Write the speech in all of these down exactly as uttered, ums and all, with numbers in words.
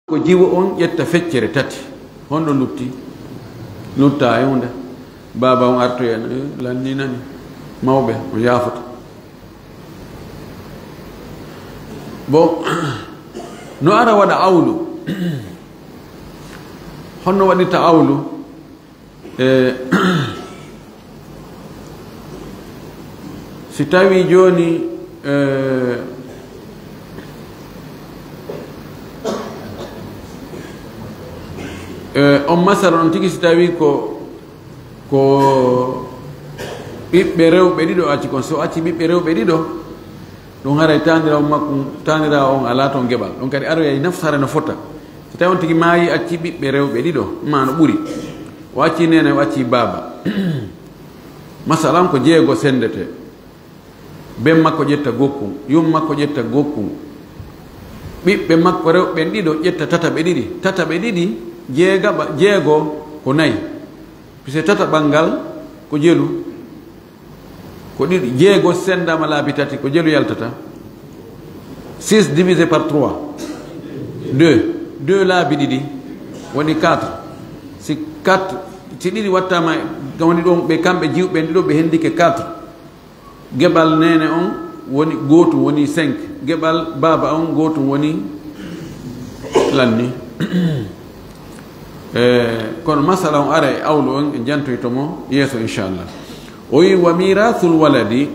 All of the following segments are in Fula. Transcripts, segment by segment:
Ko jiwo on ƴetta feccere tati. Honɗo lutti? Lutta e hunde. Baaba on artoya, eh, lanni nani. Mawɓe, on yaafata. Bon, no ara waɗa awlu. Honno waɗirta awlu? E, si tawi jooni, e, e, on masala on tigi, si tawi ko, ko ɓiɓɓe rewɓe ɗiɗo acci kon, so acci ɓiɓɓe rewɓe ɗiɗo, ɗum haray taaniraawo makko, taaniraawo on alaa toon geɓal. Ɗum kadi aroyay nafsu haray no fota. So tawi on tigi maayi, acci ɓiɓɓe rewɓe ɗiɗo, maa no ɓuri. O acci neene, o acci baaba. Masalan, ko jeego senndete. Ben makko ƴetta gokkun, yum makko ƴetta gokkun. Ɓiɓɓe makko rewɓe ɓen ɗiɗo ƴetta tataɓe ɗiɗi. Tataɓe ɗiɗi, jeegaɓa-, jeego ko nayi. Puisque tataɓal ngal ko jelu. Ko ɗiɗi, jeego senndaama laabi tati, ko jelu yaltata. Six divisé par trois, deux. Deux laabi ɗiɗi woni quatre. Si quatre, si ɗiɗi wattaama, woni ɗon ɓe kamɓe jiwɓe ɓen ɗiɗo ɓe hendike quatre. Geɓal neene on woni gootum, woni cinq. Geɓal baaba on gootum woni lanni. Eh, kono masala on ara e awlu on, en jantoyto mo yeeso, inchallah. O wi, "Wa mirathul waladi,"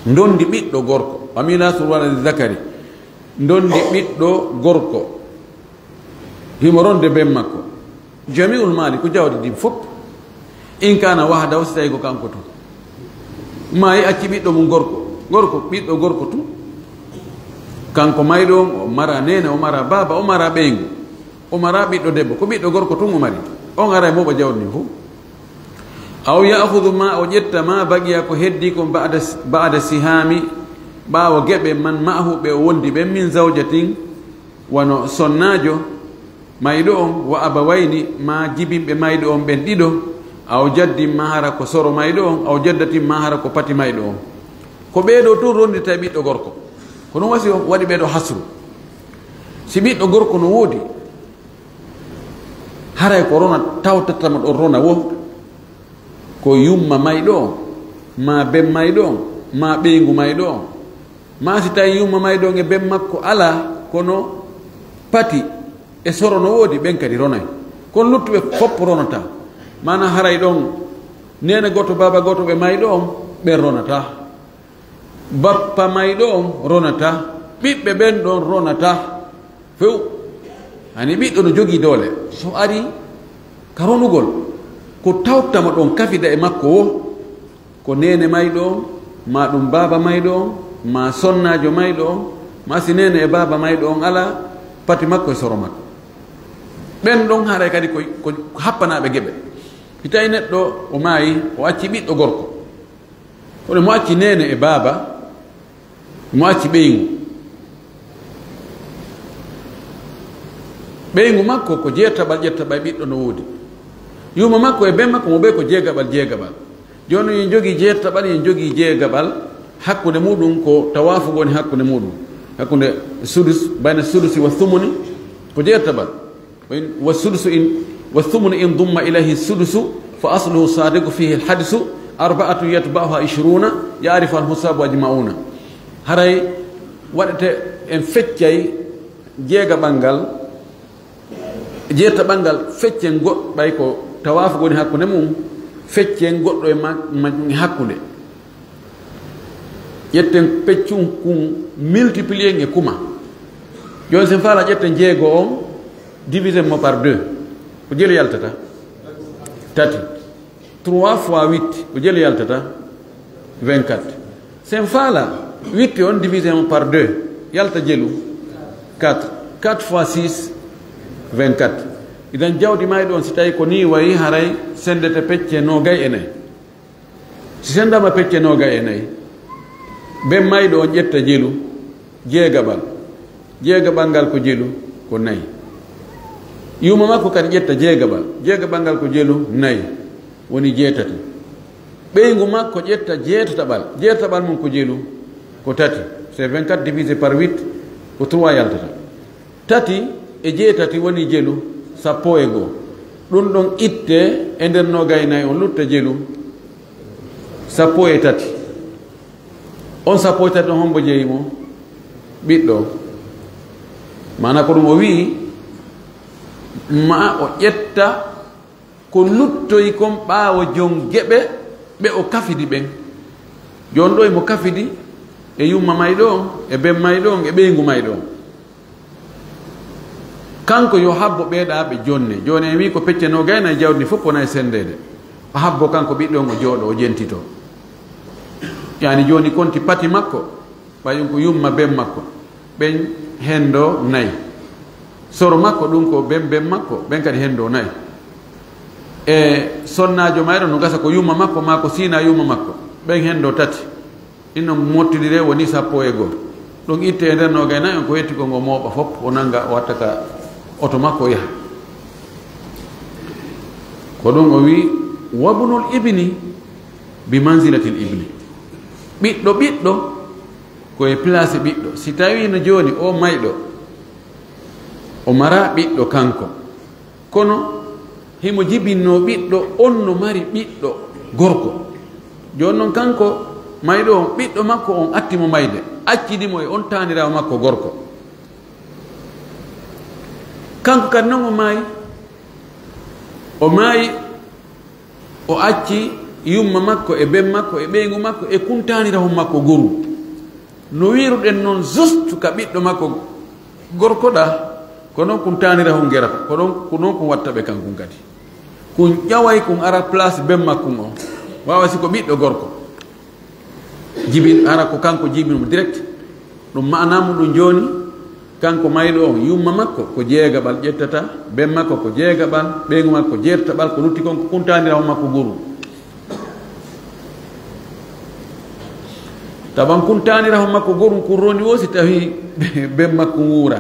ndondi ɓiɗɗo gorko. "Wa mirathul waladi zakari," ndondi ɓiɗɗo gorko. Himo ronde ben makko. "Jami'ul mali," ko jawdi ndin fof. "In kana wahdahu," si tawi ko kanko tun. Maayi acci ɓiɗɗo mum gorko. Gorko, ɓiɗɗo gorko tun. Kanko mayɗo on, o mara neene, o mara baaba, o mara ɓeyngu. O mara ɓiɗɗo debbo. Ko ɓiɗɗo gorko tun o mari. On aray moɓa jawdi ndin fof. "Aw ya'khudhu ma," o ƴetta ma baqiya ko heddi kon ba'da, ba'da sihami, ɓaawo geɓe man ma'ahu ɓe o wondi ɓen min zawjatin, wano sonnaajo mayɗo on, wa abawayni, ma jibinɓe mayɗo on ɓen ɗiɗo, aw jaddin ma hara ko soro mayɗo on, aw jaddatin ma hara ko pati mayɗo on. Ko ɓee ɗoo tun rondita e ɓiɗɗo gorko. Ko ɗum wasi o waɗi ɓee ɗoo hasru. Si ɓiɗɗo gorko no woodi, haray ko rona tawtata mo ɗon rona wo, ko yumma mayɗo on, ma ben mayɗo on, ma ɓeyngu mayɗo on. Ma si tawi yumma mayɗo on e ben makko alaa, kono pati e soro no woodi, ɓen kadi ronay. Kono luttuɓe fof ronata. Maana haray ɗon neene gooto, baaba gooto ɓe mayɗo on, ɓen ronata. Bappa mayɗo on ronata. Ɓiɓɓe ɓen ɗon ronata. Few. Hani ɓiɗɗo no jogii doole. So ari ka ronugol, ko tawta mo ɗon kafida e makko wo, ko neene mayɗo on, ma ɗum baaba mayɗo on, ma sonnaajo mayɗo on, ma si neene e baaba mayɗo on alaa, pati makko e soro makko. Ɓen ɗon haray kadi ko, ko happanaaɓe geɓe. Si tawi neɗɗo o maayi, o acci ɓiɗɗo gorko. Kono mo acci neene e baaba, mo acci ɓeyngu. Ɓeyngu makko ko jeetaɓal ƴettaɓal ɓiɗɗo no woodi. Yuuma makko e ben makko mo ɓe ko jeegaɓal jeegaɓal. Jooni yen jogii jeetaɓal, yen jogii jeegaɓal. Hakkunde muɗum ko tawaafu woni hakkunde muɗum. Hakkunde sudus, bayna sudusi wa sumuni ko jeetaɓal. وإن، والسدس إن، والثمن إن ضم إليه السدس فأصله صادق فيه الحدس أربعة يتبعها عشرون يعرف الحساب أجمعون. Haray waɗete en feccay jeegaɓal ngal, jeetaɓal ngal feccen goɗɗo, ɓay ko tawaafu woni hakkunde mum, feccen goɗɗo e ma-, majjum e hakkunde. Ƴetten peccun kun, multiplier e kuma. Jooni sen faala ƴetten jeego on, diviser mo par deux. Ko jelu yaltata? Tati. Trois fois huit, ko jelu yaltata? Vingt-quatre. Sen faala huit on diviser mo par deux, yalta jelu? Quatre. Quatre fois six, vingt-quatre. Idan jawdi mayɗo on, si tawi ko ni wayi, haray sendete pecce noogay e nayi. Si senndaama pecce noogay e nayi, ben mayɗo on ƴetta jelu jeegaɓal. Jeegaɓal ngal ko jelu, ko nayi. Yuuma makko kadi ƴetta jeegaɓal. Jeegaɓal ngal ko jelu, nayi, woni jeetati. Ɓeyngu makko ƴetta jeetataɓal. Jeetataɓal mum ko jelu, ko tati. C'est vingt-quatre divisé par huit, ko trois yaltata. Tati e jeetati woni jelu, sappo e goo. Ɗum ɗon itte e nder noogay nayi on, lutta jelu sappo e tati. On sappo e tati on, hombo jeyi mo? Ɓiɗɗo. Maana ko ɗum o wi'i, ma o ƴetta ko luttoyi kon ɓaawo jon geɓe ɓe o kafidi ɓen. Jon ɗo emo kafidi e yumma mayɗo on, e ben mayɗo on, e ɓeyngu mayɗo on. Kanko yo habbo ɓee ɗa ɓe jonne. Jooni en wi'i ko pecce noogay nayi, jawdi ndi fof wona e senndeede. O habbo kanko ɓiɗɗo on, o jooɗo, o jentito. Yaani jooni konti pati makko, ɓay ɗum ko yumma ben makko, ɓen hendo nayi. Soro makko ɗum ko ben ben makko, ɓen kadi hendo nayi. E sonnaajo mayɗo no gasa ko yumma makko maa ko siina yumma makko, ɓen hendo tati. Ɗin no mottidire woni sappo e goo. Ɗum itte e nder noogay nayi on, ko yetti ko ngo mooɓa fof, o nanga, o watta ka oto makko, o yaha. Ko ɗum o wi'i, "Wabnul ibni bi manzilatil ibni." Ɓiɗɗo ɓiɗɗo ko e place ɓiɗɗo. Si tawi no jooni o mayɗo, o mara ɓiɗɗo kanko. Kono himo jibinno ɓiɗɗo, on no mari ɓiɗɗo gorko. Jooni non kanko mayɗo on, ɓiɗɗo makko on atti mo mayde, accidi mo e on taaniraawo makko gorko. Kanko kadi non o maayi. O maayi, o acci yumma makko e ben makko e ɓeyngu makko e kun taanirahon makko goru. No wiiruɗen non, juste ka ɓiɗɗo makko gorko ɗa, ko non kun taanirahon gerata, ko ɗon, ko non kun watta ɓe kankun kadi. Kun ƴaway kun ara place ben makkun on. Waawa si ko ɓiɗɗo gorko. Jibi-, hara ko kanko jibinmo direct. Ɗum maana muɗum jooni, kanko mayɗo on, yumma makko ko jeegaɓal ƴettata, ben makko ko jeegaɓal, ɓeyngu makko ko jeertaɓal, ko lutti kon ko kun taanirahon makko goru. Taban kun taanirahon makko goru kun roni wo si tawi ben makko wuura.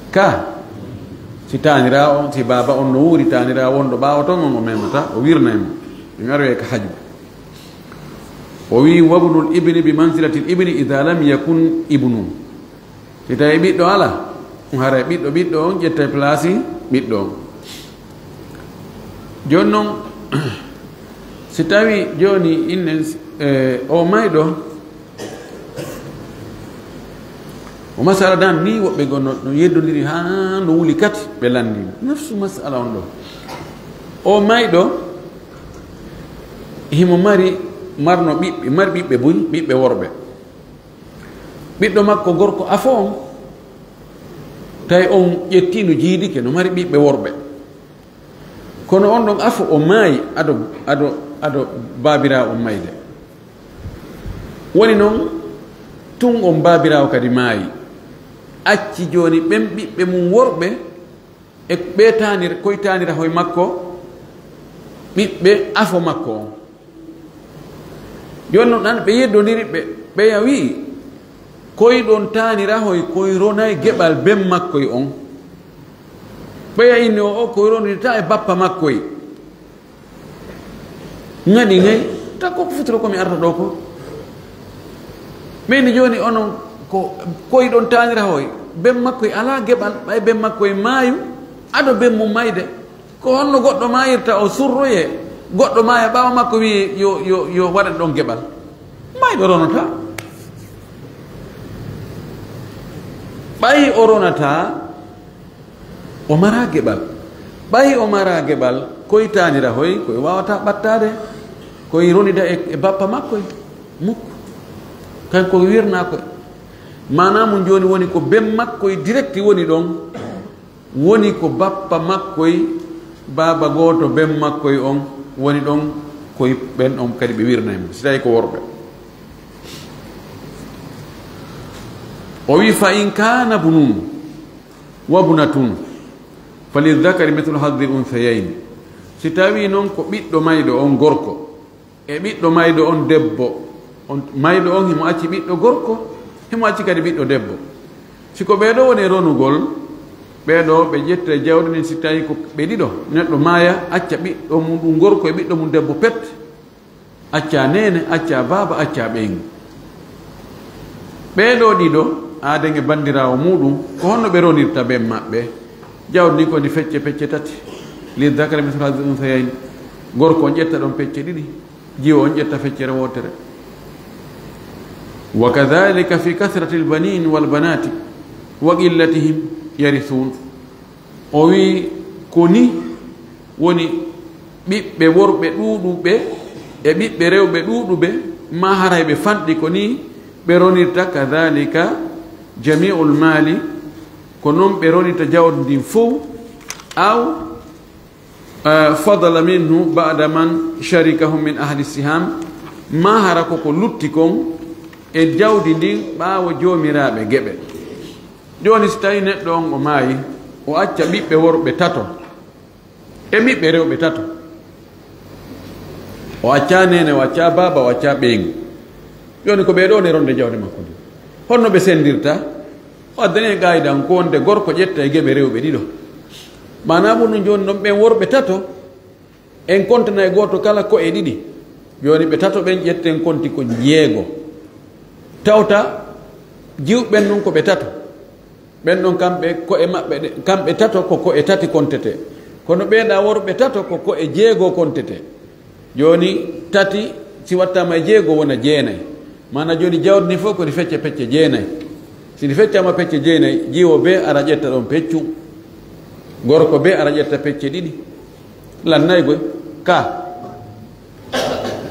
Ka, si taanira on, si baaba on no wuuri, taanira wonɗo ɓaawo ton on, o memata, o wirnay mo. Ɗum aroye ka haju. O wi, "Wabnul ibni bi manzilatil ibni idha lam yakun ibnu." Si tawi ɓiɗɗo ala, ɗum haray ɓiɗɗo ɓiɗɗo on ƴetta place ɓiɗɗo on. Jooni non, si tawi jooni innen, eh, o mayɗo, o masala dan ni woɓɓe goo no, no yeddondiri haa no wuli kadi ɓe lanndii. Nafsu masala on ɗo. O mayɗo, himo mari, marno ɓiɓɓe, mari ɓiɓɓe buy, ɓiɓɓe worɓe. Ɓiɗɗo makko gorko afo on, tawi on ƴetti no jiidike, no mari ɓiɓɓe worɓe. Kono on ɗon afo o maayi ado, ado, ado baabiraawo on mayde. Woni non, tun on baabiraawo kadi maayi. Acci jooni ɓen ɓiɓɓe mum worɓe e ɓe taanir-, koy taanirahoy makko, ɓiɓɓe afo makko on. Jooni non ɗan ɓe yeddondiri, ɓe, ɓeya wi'i, "Koy ɗon taanirahoy, koy ronay geɓal ben makkoy on." Ɓeya inni o, o koy ronirta e bappa makkoy. Ŋaɗi ŋay, ta ko futuro ko mi arta ɗo ko. Ɓe inni jooni onon ko koy ɗon taanirahoy, ben makkoy alaa geɓal, ɓay ben makkoy maayu, ado ben mum mayde. Ko honno goɗɗo maayirta o surroye, goɗɗo maaya ɓaawo makko wi'i yo, yo, yo waɗan ɗon geɓal? Mayɗo ronata. Ɓay o ronata, o mara geɓal. Ɓay o mara geɓal, koy taanirahoy, koy waawata ɓattaade, koy ronida e, e bappa makkoy. Mukko. Kanko wirna koy. Maana mum jooni woni ko ben makkoy direct woni ɗon. Woni ko bappa makkoy, baaba gooto, ben makkoy on woni ɗon, koy ɓen on kadi ɓe wirnay mo, si tawi ko worɓe. O wi, "Fa in kana bunun wa bunatun, fa lizzakari mithlu hazzil unsayayni." Si tawi non ko ɓiɗɗo mayɗo on gorko, e ɓiɗɗo mayɗo on debbo, on mayɗo on himo acci ɓiɗɗo gorko, himo acci kadi ɓiɗɗo debbo. Si ko ɓee ɗoo woni e ronugol, ɓee ɗoo ɓe ƴetta e jawdi ndin, si tawi ko ɓe ɗiɗo, neɗɗo maaya, acca ɓiɗɗo mum ɗum gorko e ɓiɗɗo mum debbo pet, acca neene, acca baaba, acca ɓeyngu. Ɓee ɗoo ɗiɗo, Aaden e banndiraawo muuɗum, ko honno ɓe ronirta ben maɓɓe? Jawdi ndin ko ndi fecce pecce tati. Lizzakari mislu hazzil unsayayni. Gorko on ƴetta ɗon pecce ɗiɗi, jiwo on ƴetta feccere wootere. Wa kadhalika fi kasratil banin wal banati wa qillatihim yarithun. O wi'i, ko ni woni ɓiɓɓe worɓe ɗuuɗuɓe e ɓiɓɓe rewɓe ɗuuɗuɓe, maa haray ɓe fanɗi, ko ni ɓe ronirta, kadhalika jami'ul mali, ko non ɓe ronirta jawdi ndin fow, aw, eh, fadala minhu ba'da man sharikahum min ahli siham, maa hara ko ko lutti kon e jawdi ndin ɓaawo joomiraaɓe geɓe. Jooni, si tawii neɗɗo on o maayi, o acca ɓiɓɓe worɓe tato e ɓiɓɓe rewɓe tato, o accaa neene, o accaa baaba, o accaa ɓeyngu. Jooni, ko ɓee ɗoo ne ronde jawdi makko ndin. Honno ɓe senndirta? O addani en qaayidan ko wonde gorko ƴetta e geɓe rewɓe ɗiɗo. Maanaa mun ɗum jooni ɗon, ɓen worɓe tato, en kontanay gooto kala ko'e ɗiɗi. Jooni ɓe tato ɓen ƴetten konti ko jeego. Tawta jiwɓe ɓen ɗon ko ɓe tato. Ɓen ɗon kamɓe ko'e maɓɓe ɗe, kamɓe tato ko ko'e tati kontetee. Kono ɓee ɗaa worɓe tato ko ko'e jeego kontetee. Jooni tati si wattaama e jeego wona jeenay. Maanaa jooni jawdi ndin fow ko ndi fecce pecce jeenay. Si ndi feccaama pecce jeenay, jiwo bee ara ƴetta ɗon peccu. Gorko bee ara ƴetta pecce ɗiɗi. Lannay goy. Ka.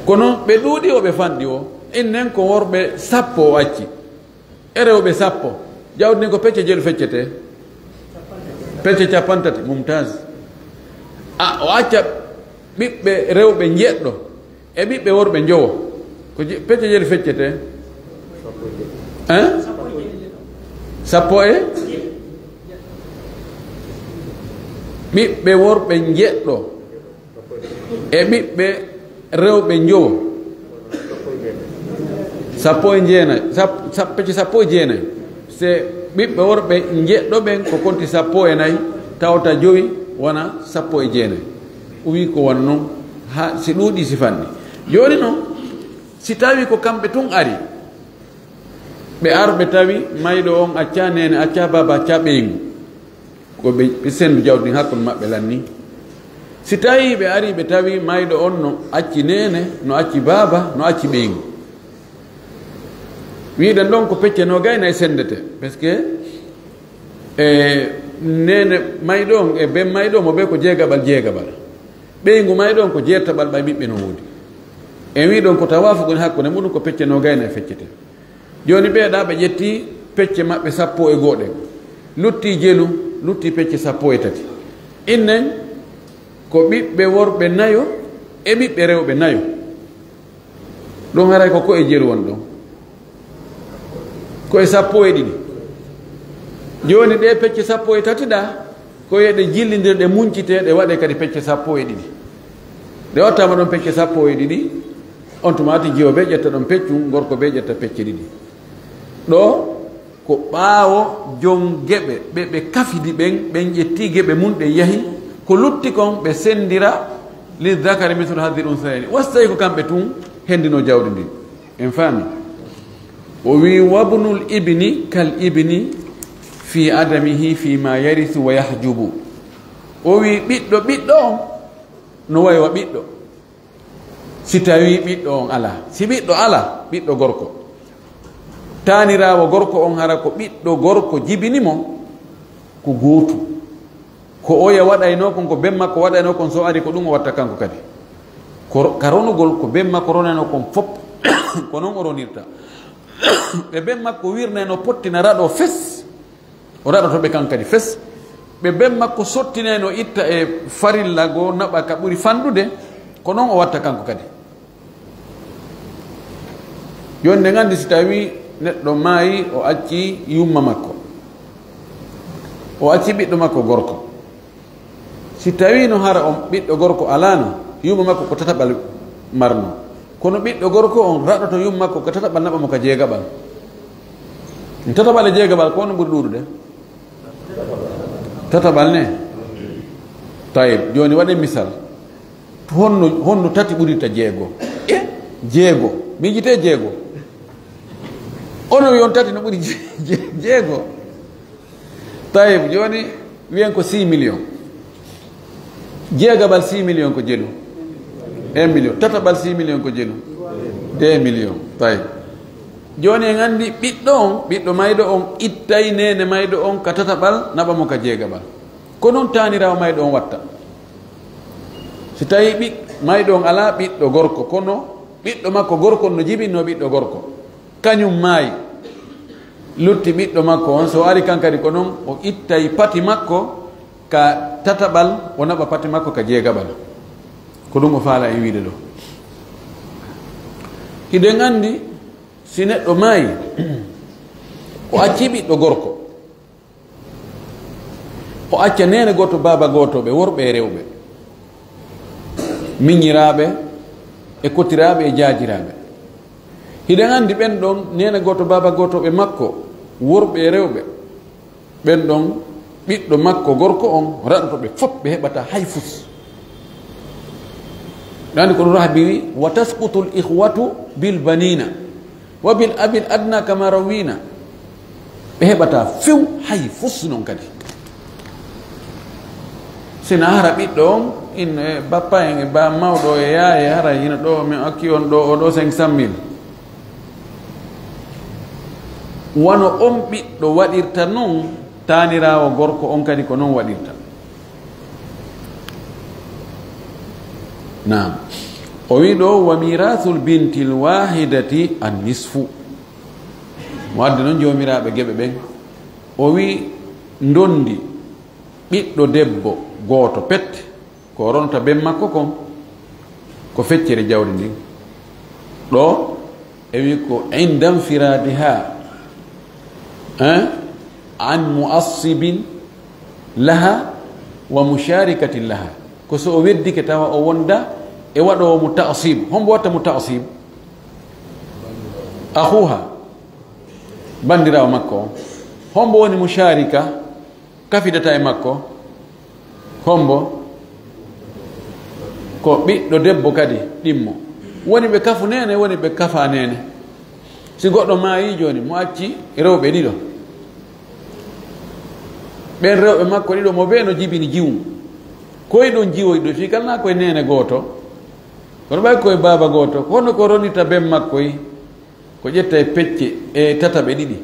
Kono ɓe ɗuuɗi o ɓe fanɗi o. Innen ko worɓe sappo o acci. E rewɓe sappo. Jawdi ndin ko pecce jeelu feccetee? Pecce cappanɗe tati. Mumtaz. A, o acca ɓiɓɓe rewɓe njeɗɗo e ɓiɓɓe worɓe njowo. Ko je-, pecce jeelu feccetee? Hein? Sappo e? Ɓiɓɓe worɓe njeɗɗo e ɓiɓɓe rewɓe njowo. Sappo e jeenay, sap-, sap-, pecce sappo e jeenay. Se ɓiɓɓe worɓe njeɗɗo ɓen ko konti sappo e nay, tawta jowi wona sappo e jeenay. O wi'i ko wano non, haa si ɗuuɗi si fanɗi. Jooni non, si tawi ko kamɓe tun ari, ɓe ar ɓe tawi mayɗo on accaa neene, accaa baaba, accaa ɓeyngu. Ko ɓe, ɓe sendu jawdi ndin hakkunde maɓɓe lanni. Si tawii ɓe arii ɓe tawi mayɗo on no acci neene, no acci baaba, no acci ɓeyngu. Wi'uɗen ɗon ko pecce noogay nay sendete. Parce que, e, neene mayɗo on e ben mayɗo mo ɓe ko jeegaɓal jeegaɓal. Ɓeyngu mayɗo on ko jeertaɓal ɓay ɓiɓɓe no woodi. En wi'i ɗon ko tawaafuqun hakkunde muɗum ko pecce noogay nay feccete. Jooni ɓee ɗaa ɓe ƴetti pecce maɓɓe sappo e go'o ɗen. Luttii jelu, luttii pecce sappo e tati. Innen ko ɓiɓɓe worɓe nayo e ɓiɓɓe rewɓe nayo. Ɗum haray ko ko'e jelu woni ɗon. Ko'e sappo e ɗiɗi. Jooni ɗee pecce sappo e tati ɗaa, ko yo ɗe jillindire, ɗe muncitee, ɗe waɗee kadi pecce sappo e ɗiɗi. Ɗe wattaama ɗon pecce sappo e ɗiɗi, on tuma tigi jiwo bee ƴetta ɗon peccu, gorko bee ƴetta pecce ɗiɗi. Ɗoo ko ɓaawo jom geɓe ɓe ɓe kafidi ɓen, ɓen ƴetti geɓe mun ɗen yahi, ko lutti kon ɓe sendira, lizzakari mislu hazzil unsayayni. Wasi tawi ko kamɓe tun hendino jawdi ndin. En faami? O wi, "Wabnul ibni kal ibni fi adamihi fi ma yarisu wa yahjubu." O wi, "Ɓiɗɗo ɓiɗɗo on no wayi wa ɓiɗɗo." Si tawi ɓiɗɗo on alaa, si ɓiɗɗo alaa, ɓiɗɗo gorko, taaniraawo gorko on hara ko ɓiɗɗo gorko jibini mo, ko gootu. Ko oya waɗaynoo kon, ko ben makko waɗaynoo kon, so ari ko ɗum o watta kanko kadi. Ko, ka ronugol, ko ben makko ronaynoo kon fop, ko non o ronirta. Ɓe ben makko wirnaynoo pottina raɗo fes, o raɗoto ɓe kan kadi fes. Ɓe ben makko sottinayno itta e farilla goo naɓa ka ɓuri fanɗude, ko non o watta kanko kadi. Jooni, nde nganndi, si tawii neɗɗo maayi, o acci yumma makko, o acci ɓiɗɗo makko gorko. Si tawii no hara on ɓiɗɗo gorko alaano, yumma makko ko tataɓal marno. Kono ɓiɗɗo gorko on raɗoto yumma makko ko tataɓal, naɓa mo ka jeegaɓal. Tataɓal e jeegaɓal, ko on ɓuri ɗuuɗude? Tataɓal ne? Tayib, jooni waɗen misal. Honno, honno tati ɓurirta jeego? E jeego. Miijitee jeego. Onon yon tati no ɓuri je-, je-, jeego. Tayib, jooni wiyen ko six millions. Jeegaɓal six millions ko jelu. Un million. Tataɓal six millions ko jelu. Deux millions. Tayib. Jooni en anndi ɓiɗɗo on, ɓiɗɗo mayɗo on ittay neene mayɗo on ka tataɓal, naɓa mo ka jeegaɓal. Ko non taaniraawo mayɗo on watta. Si tawi ɓiɗ-, mayɗo on alaa ɓiɗɗo gorko, kono ɓiɗɗo makko gorko on no jibinno ɓiɗɗo gorko. Kañum maayi. Lutti ɓiɗɗo makko on, so ari kan kadi ko non, o ittay pati makko ka tataɓal, o naɓa pati makko ka jeegaɓal. Ko ɗum o faala en wiide ɗo. Hiɗen anndi, si neɗɗo maayi, o acci ɓiɗɗo gorko, o acca neene gooto, baaba gooto, ɓe worɓe e rewɓe, miñiraaɓe e kotiraaɓe e jaajiraaɓe. Hiɗen anndi ɓen ɗon neene gooto, baaba gooto, ɓe makko, worɓe e rewɓe, ɓen ɗon ɓiɗɗo makko gorko on raɗoto ɓe fop, ɓe heɓata hay fus. Ɗum anndi ko ɗum Rahbi wi, "Wa tasqutul ikhwatu bil banina." Wa bil abil adna kama rawina. Ɓe heɓata few hay fus non kadi. Sina hara ɓiɗɗo on, in e bappa en e ba mawɗo e yaaye, hara hino ɗo, min okki on ɗo, o ɗo cinq cent mille. Wano on ɓiɗɗo waɗirta non, taaniraawo gorko on kadi ko non waɗirta. Naam. O wi ɗo, "Wa mirathul bintil wahidati an nisfu." Mo addi non joomiraaɓe geɓe ɓen. O wi, ndondi ɓiɗɗo debbo gooto pet, ko o ronta ben makko kon, ko feccere jawdi ndin. Ɗo, e wi ko inda infiradiha, hein, an mu'assibin laha wa musharikatin laha. Ko so o weddike tawa o wonda e waɗoowo mo ta'sib. Hombo watta mo ta'sib? Akhuha, bandiraawo makko on. Hombo woni musharika, kafidata e makko? Hombo? Ko ɓiɗɗo debbo kadi ɗimmo. Woni ɓe kafu neene, woni ɓe kafa neene. Si goɗɗo maayi jooni, mo acci rewɓe ɗiɗo. Ɓen rewɓe makko ɗiɗo, mo bee no jibini jiwum. Koy ɗon jiwoy ɗo, fii kala na koye neene gooto. Kono ɓay koye baaba gooto, ko honno ko ronirta ben makko yi? Ko ƴetta e pecce e tataɓe ɗiɗi.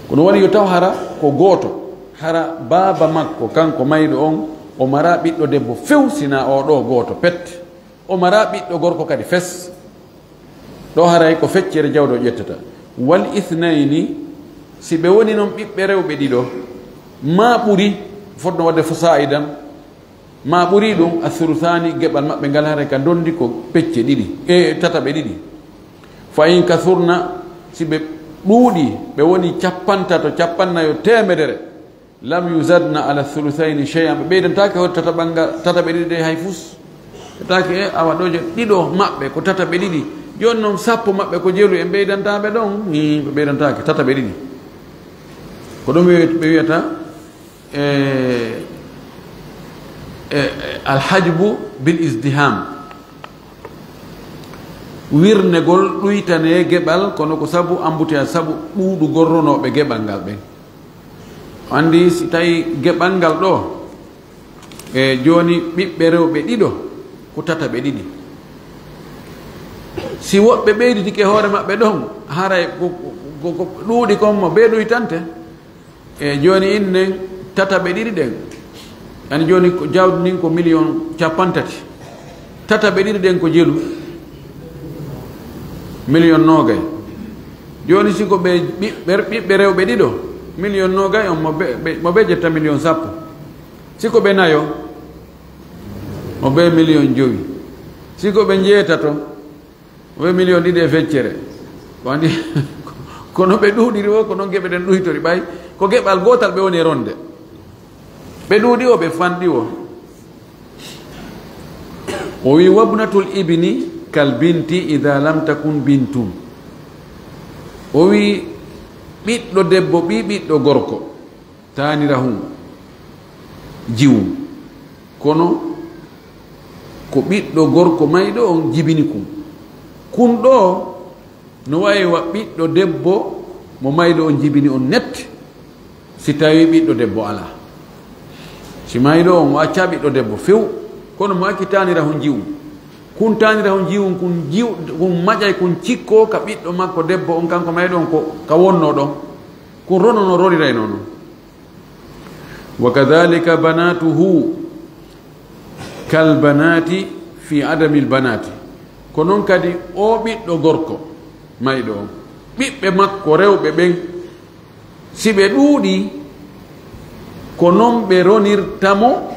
Kono woni yo taw hara ko gooto. Hara baaba makko, kanko mayɗo on, o mara ɓiɗɗo debbo few, sina o ɗo gooto pet. O mara ɓiɗɗo gorko kadi fes. Ɗo haray ko feccere jawdi o ƴettata. Wal ithnayni, si ɓe woni non ɓiɓɓe rewɓe ɗiɗo, ma ɓuri, fotno wadde fo saa'idan, ma ɓuri ɗum, athuluthaani, geɓal maɓɓe ngal haray ka ndondi ko pecce ɗiɗi, e tataɓe ɗiɗi. Fa in kathurna, si ɓe ɗuuɗi, ɓe woni cappantato, capannayo, teemedere, lam yuzadna ala thuluthayni shay'an, ɓe ɓeydantaake hoore tataɓal ngal, tataɓe ɗiɗi ɗe hay fus. Ɓe taake, e, awa ɗo je-, ɗiɗo maɓɓe ko tataɓe ɗiɗi. Jooni noon sappo maɓɓe ko jelu, en ɓeydantaaɓe ɗon? Hii, ɓe ɓeydantaake, tataɓe ɗiɗi. Ko ɗum ɓe, ɓe wiyata, e, e, e, alhajbu bil izdiham. Wirnegol ɗuytane geɓal, kono ko sabu embouteillage, sabu ɗuuɗugol ronooɓe geɓal ngal ɓen. Anndi si tawi geɓal ngal ɗo, e jooni ɓiɓɓe rewɓe ɗiɗo, ko tataɓe ɗiɗi. Si woɓɓe ɓeyditike hoore maɓɓe ɗon, haray ko, ko, ko, ko ɗuuɗi kon mo bee ɗuytante. E jooni innen tataɓe ɗiɗi ɗen. Ani jooni ko jawdi ndin ko miliyon capantati. Tataɓe ɗiɗi ɗen ko jelu. Miliyon noogay. Jooni si ko ɓe ɓiɓɓe, ɓiɓɓe rewɓe ɗiɗo, miliyon noogay on mo ɓe, ɓe, mo ɓe ƴetta miliyon sappo. Si ko ɓe nayo, mo ɓe miliyon jowi. Si ko ɓe njeetato, o wi miliyon ɗiɗi e feccere. Ko anndi, kono ɓe ɗuuɗiri o, ko noon geɓe ɗen ɗuytori ɓay. Ko geɓal gootal ɓe woni e ronde. Ɓe ɗuuɗi o, ɓe fanɗi o. O wi, "Wabnatul ibni kal binti idha lam takun bintun." O wi, "Ɓiɗɗo debbo, ɓii ɓiɗɗo gorko, taanirahun jiwun, kono ko ɓiɗɗo gorko mayɗo on jibini kun. Kun ɗo, No wayi wa ɓiɗɗo debbo mo mayɗo on jibini on net, si tawi ɓiɗɗo debbo alaa. Si mayɗo on o acca ɓiɗɗo debbo few, kono mo acci taanirahun jiwun. Kun taanirahun jiwun, kun jiw-, kun maƴay, kun cikkoo ka ɓiɗɗo makko debbo on, kanko mayɗo on ko ka wonnoo ɗon. Kun rono no ronirayno non. Wa kadhalika banatuhu kal banati fi adamil banati. Ko non kadi o ɓiɗɗo gorko mayɗo on, ɓiɓɓe makko rewɓe ɓen, si ɓe ɗuuɗi, ko non ɓe ronirta mo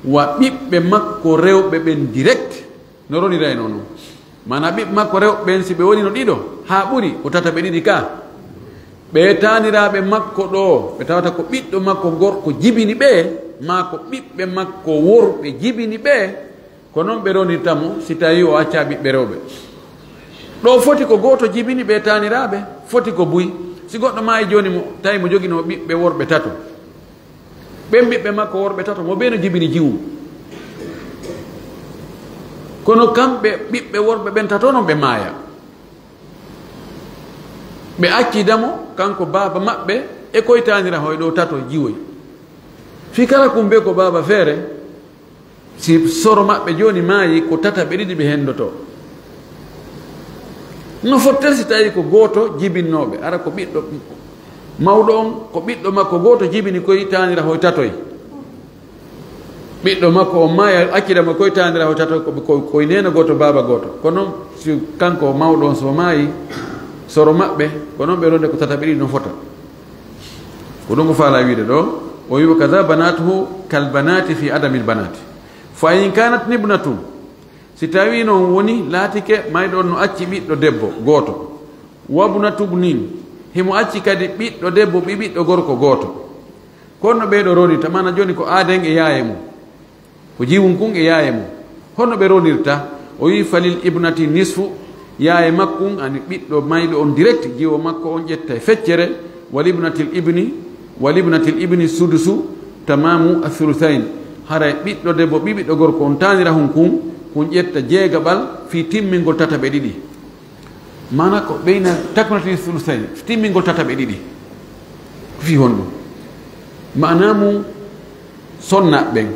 wa ɓiɓɓe makko rewɓe ɓen direct. No ronirayno non. Maanaa ɓiɓɓe makko rewɓe ɓen, si ɓe wonino ɗiɗo haa ɓuri, ko tataɓe ɗiɗi ka. Ɓee taaniraaɓe makko ɗoo, ɓe tawata ko ɓiɗɗo makko gorko jibini ɓe, maa ko ɓiɓɓe makko worɓe jibini ɓe, ko non ɓe ronirta mo si tawi o acca ɓiɓɓe rewɓe. Ɗoo foti ko gooto jibini ɓee taaniraaɓe, foti ko buy. Si goɗɗo maayi jooni mo, tawi mo joginoo ɓiɓɓe worɓe tato. Ɓen ɓiɓɓe makko worɓe tato, mo bee no jibini jiwun. Kono kamɓe ɓiɓɓe worɓe ɓen tato non ɓe maaya. Ɓe accida mo, kanko baaba maɓɓe, e koy taanirahoy ɗoo tato jiwoy. Fii kala kun bee ko baaba feere, si soro maɓɓe jooni maayi, ko tataɓe ɗiɗi ɓe hendotoo. No fottere si tawi ko gooto jibinnooɓe, ara ko ɓiɗɗo mawɗo on, ko ɓiɗɗo makko gooto jibini koy taanirahoy tatoy. Ɓiɗɗo makko on maayi, accida mo koy taaniraawo tato, ko, ko, koy neena gooto, baaba gooto. Kono si kanko mawɗo on so maayi, soro maɓɓe, ko non ɓe ronde ko tataɓe ɗiɗi no fota. Ko ɗum o faala wiide ɗo, o wi, "Wa kadha banatuhu kal banati fi adamil banati. Fa in kanat ibnatun." Si tawi non woni, laatike mayɗo on no acci ɓiɗɗo debbo gooto, "Wa ibnatu ibnin." Himo acci kadi ɓiɗɗo debbo, ɓi-, ɓiɗɗo gorko gooto. Kono ɓee ɗo ronirta, maana jooni ko aaden e yaaye mum. Ko jiwun kun e yaaye mum. Honno ɓe ronirta? O wi, "Falil ibnati nisfu." Yaaye makkun, ani ɓiɗɗo mayɗo on direct, jiwo makko on ƴetta e feccere. "Wal ibnatil ibni, wal ibnatil ibni sudusu, tamamu athuluthain." Haray ɓiɗɗo debbo, ɓi-, ɓiɗɗo gorko on taanirahun kun, kun ƴetta jeegaɓal fii timmingol tataɓe ɗiɗi. Maana ko ɓeyna takmilati sulusay, timmingol tataɓe ɗiɗi. Ko fii honɗum? Maana mum, sonna ɓen,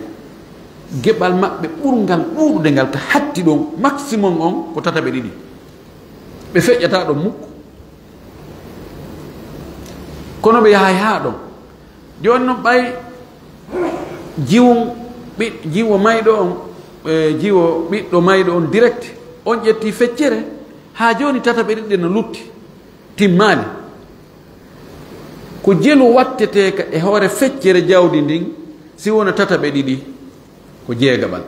geɓal maɓɓe ɓurngal ɗuuɗude ngal ka hatti ɗon, maximum on ko tataɓe ɗiɗi. Ɓe feƴƴata ɗon mukko. Kono ɓe yahay haa ɗon. Jooni non ɓay jiwun ɓi-, jiwo mayɗo on, e, jiwo ɓiɗɗo mayɗo on direct, on ƴetti feccere, haa jooni tataɓe ɗiɗi no lutti, timmaali. Ko jelu wattetee ka e hoore feccere jawdi ndin, si wona tataɓe ɗiɗi, ko jeegaɓal.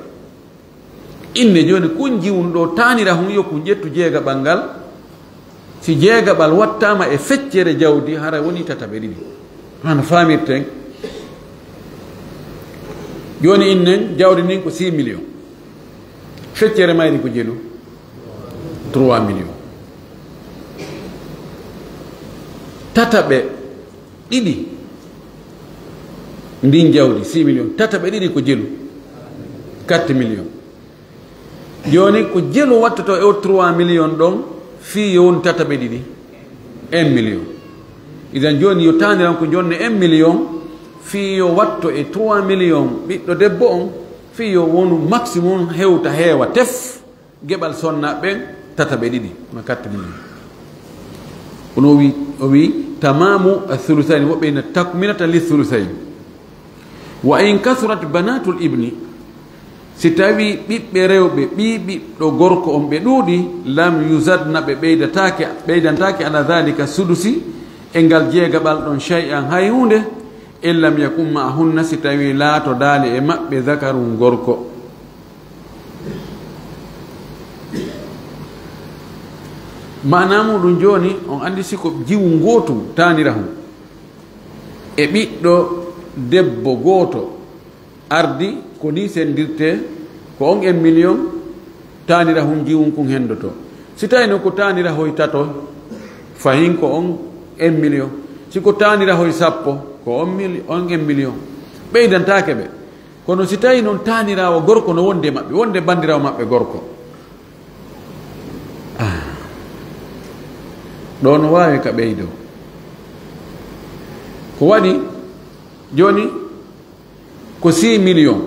Inne jooni kun jiwun ɗo taanira hun yo kun ƴettu jeegaɓal ngal. Si jeegaɓal wattaama e feccere jawdi, hara woni tataɓe ɗiɗi. Hano faamirten. Jooni innen jawdi ndin ko six millions. Feccere mayri ko jelu trois millions. Tataɓe ɗiɗi ndin jawdi, six millions. Tataɓe ɗiɗi ko jelu, quatre millions. Jooni ko jelu wattoto e o trois millions ɗon, fii yo won tataɓe ɗiɗi, un million. Idan jooni yo taaniran ko jonne un million, fii yo watto e trois millions ɓiɗɗo debbo on, fii yo wonu maximum hewta heewa tef. Geɓal sonna ɓen tataɓe ɗiɗi, ma quatre millions. Kono o wi, o wi, "Tamamu athuluthaini", woɓɓe ina takminata lithuluthaini. "Wa in kasurat banatul ibni", si tawi ɓiɓɓe rewɓe, ɓii ɓiɗɗo gorko on ɓe ɗuuɗi, "lam yuzadna", ɓe ɓeydataake, ɓeydantaake, "ala dhalika sudusi", e ngal jeegaɓal ɗon, "shay'an", hay huunde, "in lam yakun ma'ahunna", si tawi laatodaali e maɓɓe dhakarun gorko. Maanaa muɗum jooni, on anndi si ko jiwu ngootu taanirahun e ɓiɗɗo debbo gooto ardi, ko ni senndirtee, ko on un million taanirahun jiwun kun henndotoo. Si tawi non ko taanirahoy tato, fahin ko on un million. Si ko taanirahoy sappo, ko on mil-, on un million. Ɓeydantaake ɓe. Kono si tawi non taaniraawo gorko no wonde maɓɓe, wonde banndiraawo maɓɓe gorko. Ah. Ɗo no waawi ka ɓeydo. Ko waɗi jooni ko six millions.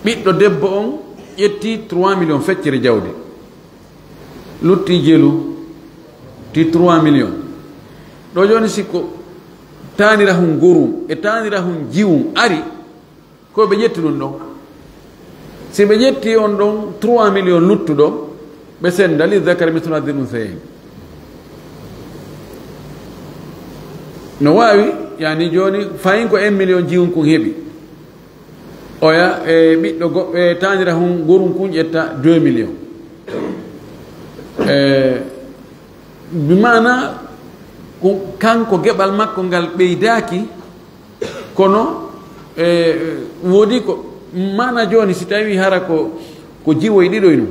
Ɓiɗɗo debbo on ƴetti trois millions feccere jawdi. Lutti jelu ti trois millions. Ɗo jooni si ko taanirahun gorum e taanirahun jiwun ari, ko ɓe ƴetti ɗum ɗon. Si ɓe ƴetti on ɗon trois millions luttuɗo, ɓe senda li zakari mithlu hadhil unsayayni. No waawi, yani jooni, fayin ko un million jiwun kun heɓi. Oya, e ɓiɗɗo goɗɗo, e taanirahun gorun kun ƴetta deux millions. E, bi maana, ko, kanko geɓal makko ngal ɓeydaaki, kono, e, woodi ko, maana jooni si tawi hara ko, ko jiwoy ɗiɗoy ɗum,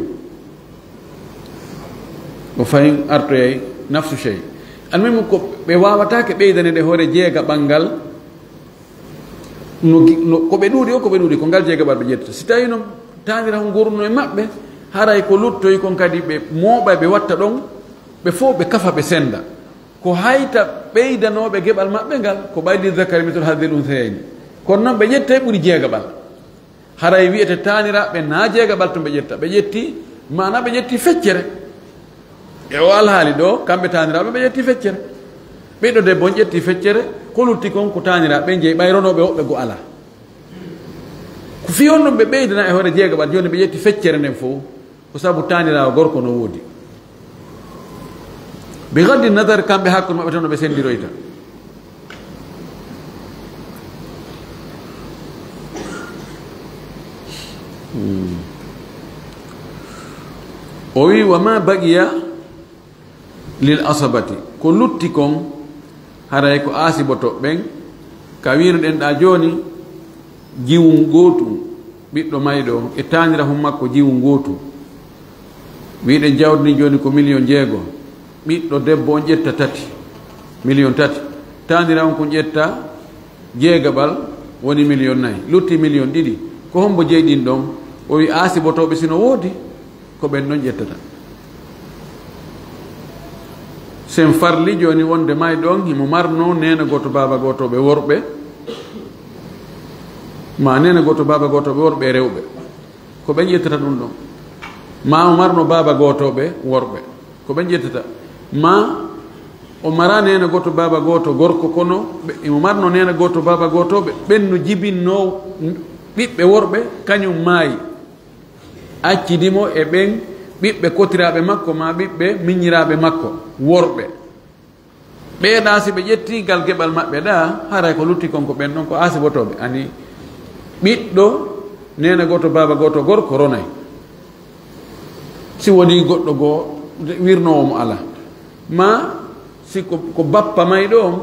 o fayin artoyay nafsu shay. Almuhimu ko ɓe waawataake ɓeydane ɗe hoore jeega ɓanngal, no gi-, no, ko ɓe ɗuuɗi o, ko ɓe ɗuuɗi, ko ngal jeegaɓal ɓe ƴetta. Si tawi noon taanira hon goruno e maɓɓe, haray ko luttoyi kon kadi ɓe mooɓa, ɓe watta ɗon, ɓe fof ɓe kafa, ɓe senda. Ko hayta ɓeydanooɓe geɓal maɓɓe ngal, ko ɓay li zakari mithlu hadhil unsayayni. Kono noon ɓe ƴettay ɓuri jeegaɓal. Haray wi'ete taaniraaɓe na jeegaɓal to ɓe ƴetta. Ɓe ƴetti, maana ɓe ƴetti feccere. E o alhaali ɗo, kamɓe taaniraaɓe ɓe ƴetti feccere. Ɓiɗɗo debbo on ƴetti feccere, ko lutti kon ko taaniraaɓe jeyi, ɓay ronooɓe woɓɓe go alaa. Ko fii on ɗum ɓe ɓeydana e hoore jeegaɓal, jooni ɓe ƴetti feccere nden fof, ko sabu taaniraawo gorko no woodi. Bi gaddi nadar, kamɓe hakkunde maɓɓe tan no ɓe sendiroyta. Hmm. O wi, "Wa ma baqiya lil asabati." Ko lutti kon, haray ko asiboto ɓen, ka wi'no ɗen ɗa jooni, jiwun gootun, ɓiɗɗo mayɗo, e taanirahun makko jiwun gootun. Wi'ɗen jawdi ni jooni ko miliyon jeego. Ɓiɗɗo debbo on ƴetta tati, miliyon tati. Taanira on kun ƴetta jeegaɓal, woni miliyon nayi. Lutti miliyon ɗiɗi. Ko hombo jeyi ɗin ɗon? O wi asibotooɓe sino woodi, ko ɓen ɗon ƴettata. Sen farli jooni wonde mayɗo on himo marno neena gooto, baaba gooto ɓe worɓe, ma neena gooto, baaba gooto ɓe worɓe e rewɓe. Ko ɓen ƴettata ɗum ɗon. Ma o marno baaba gooto ɓe worɓe. Ko ɓen ƴettata. Ma o mara neena gooto, baaba gooto gorko, kono ɓe, imo marno neena gooto, baaba gooto ɓe, ɓen no jibinno ɓiɓɓe worɓe, kañum maayi. Accidi mo e ɓen ɓiɓɓe kotiraaɓe makko, ma ɓiɓɓe miññiraaɓe makko worɓe. Ɓee ɗaa, si ɓe ƴettii gal geɓal maɓɓe ɗaa, haray ko lutti kon ko ɓen ɗon, ko asibotooɓe. Ani ɓiɗɗo neena gooto, baaba gooto gorko ronay. Si wonii goɗɗo goo wirnoowo mo alaa. Ma si ko, ko bappa mayɗo on,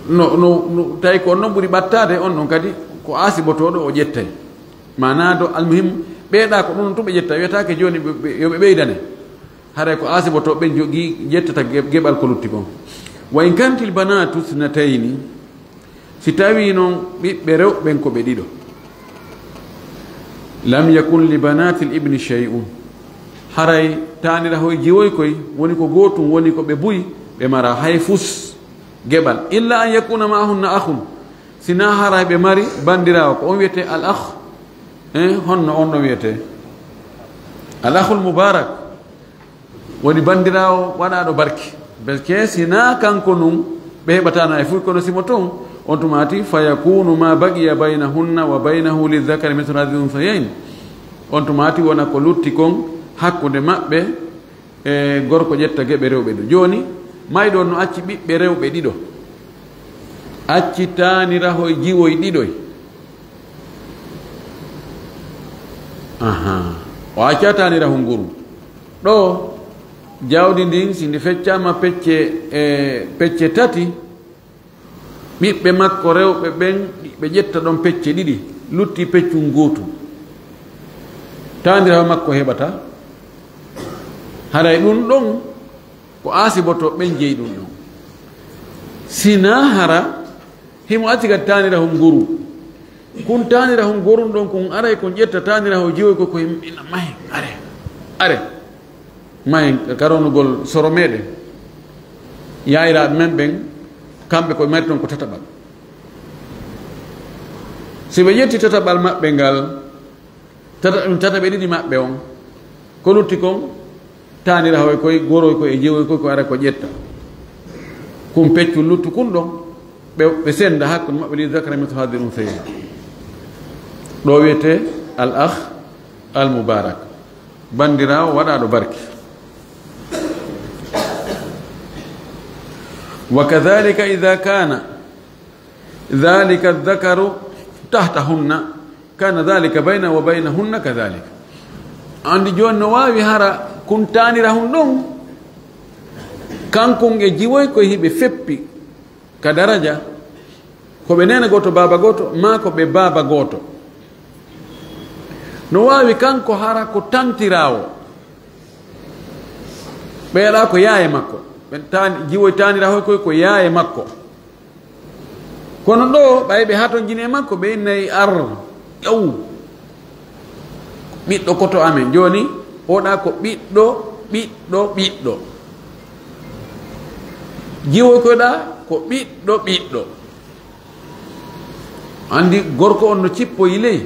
no, no, no, tawi ko on non ɓuri ɓattaade, on ɗon kadi ko asibotooɗo o ƴettay. Maanaa do almuhim, ɓee ɗaa ko ɗum tun ɓe ƴetta, wiyataake jooni ɓe, ɓe, yo ɓe ɓeydane. Haray ko asibotooɓe ɓen jogii, ƴettata ge-, geɓal ko lutti kon. Wa in kantil banatu thnatayni, si tawii non ɓiɓɓe rewɓe ɓen ko ɓe ɗiɗo. Lam yakun li banatil ibni shay'un. Haray taanirahoy jiwoy koy, woni ko gootun, woni ko ɓe buy, ɓe mara hay fus geɓal. Illa an yakuna ma'ahunna akhun. Sinaa haray ɓe mari bandiraawo, ko on wiyetee al akh. Eh, honno on ɗon wiyetee? Al akhul mubarak. Woni bandiraawo waɗaaɗo barki. Belke sinaa kanko nun, ɓe heɓataano e fuy, kono simo ton, on tumaati, fa yakunu ma baqiya baynahunna wa baynahu lizakari mithlu hadhil unsayayn. On tumaati wona ko lutti kon hakkunde maɓɓe, e gorko ƴetta geɓe rewɓe ɗo. Jooni, mayɗo on no acci ɓiɓɓe rewɓe ɗiɗo. Acci taanirahoy jiwoy ɗiɗoy. Aha. O acca taanirahun goru. Ɗo, jawdi ndin, si ndi feccaama pecce, e, pecce tati, ɓiɓɓe makko rewɓe ɓen, ɓe ƴetta ɗon pecce ɗiɗi, lutti peccun gootun. Taaniraho makko heɓata. Haray ɗun ɗon, ko asiboto ɓen jeyi ɗun ɗon. Sinaa hara, himo acci kadi taanirahun goru. Kun taanirahun gorun ɗon, kun aray kun ƴetta taaniraho jiwoy ko, ko him-, ina mahi. Are. Are. Mayen ka ronugol soro meɗen, yaayiraaɓe men ɓen, kamɓe ko mari ton ko tataɓal. Si ɓe ƴetti tataɓal maɓɓe ngal, tata-, ɗum tataɓe ɗiɗi maɓɓe on, ko lutti kon, taanirahoy koy, goroy koy e jiwoy koy ko ara ko ƴetta. Kun peccun luttu kun ɗon, ɓe, ɓe senda hakkunde maɓɓe, li zakari mithlu hadhil unsayayni. Ɗo wiyete al akh al mubarak, bandiraawo waɗaaɗo barke. Wa kadhalika idha kana dhalika dhakaru tahtahunna, kana dhalika bayna wa baynahunna kadhalika. Andi jooni no waawi hara kun taanirahun ɗon, kankun e jiwoy koy hiɓe feppi ka daraja, ko ɓe neene gooto, baaba gooto, maa ko ɓe baaba gooto. No waawi kanko hara ko tantiraawo, ɓe yaɗa ko yaaye makko, ɓe taani-, jiwoy taaniraahoy koy ko yaaye makko. Kono ɗo, ɓay ɓe hatonjini e makko, ɓe innay ar, ƴaw, ɓiɗɗo koto amen. Jooni, oɗa ko ɓiɗɗo, ɓiɗɗo, ɓiɗɗo. Jiwoy koy ɗa ko ɓiɗɗo, ɓiɗɗo. Andi gorko on no cippoyi ley.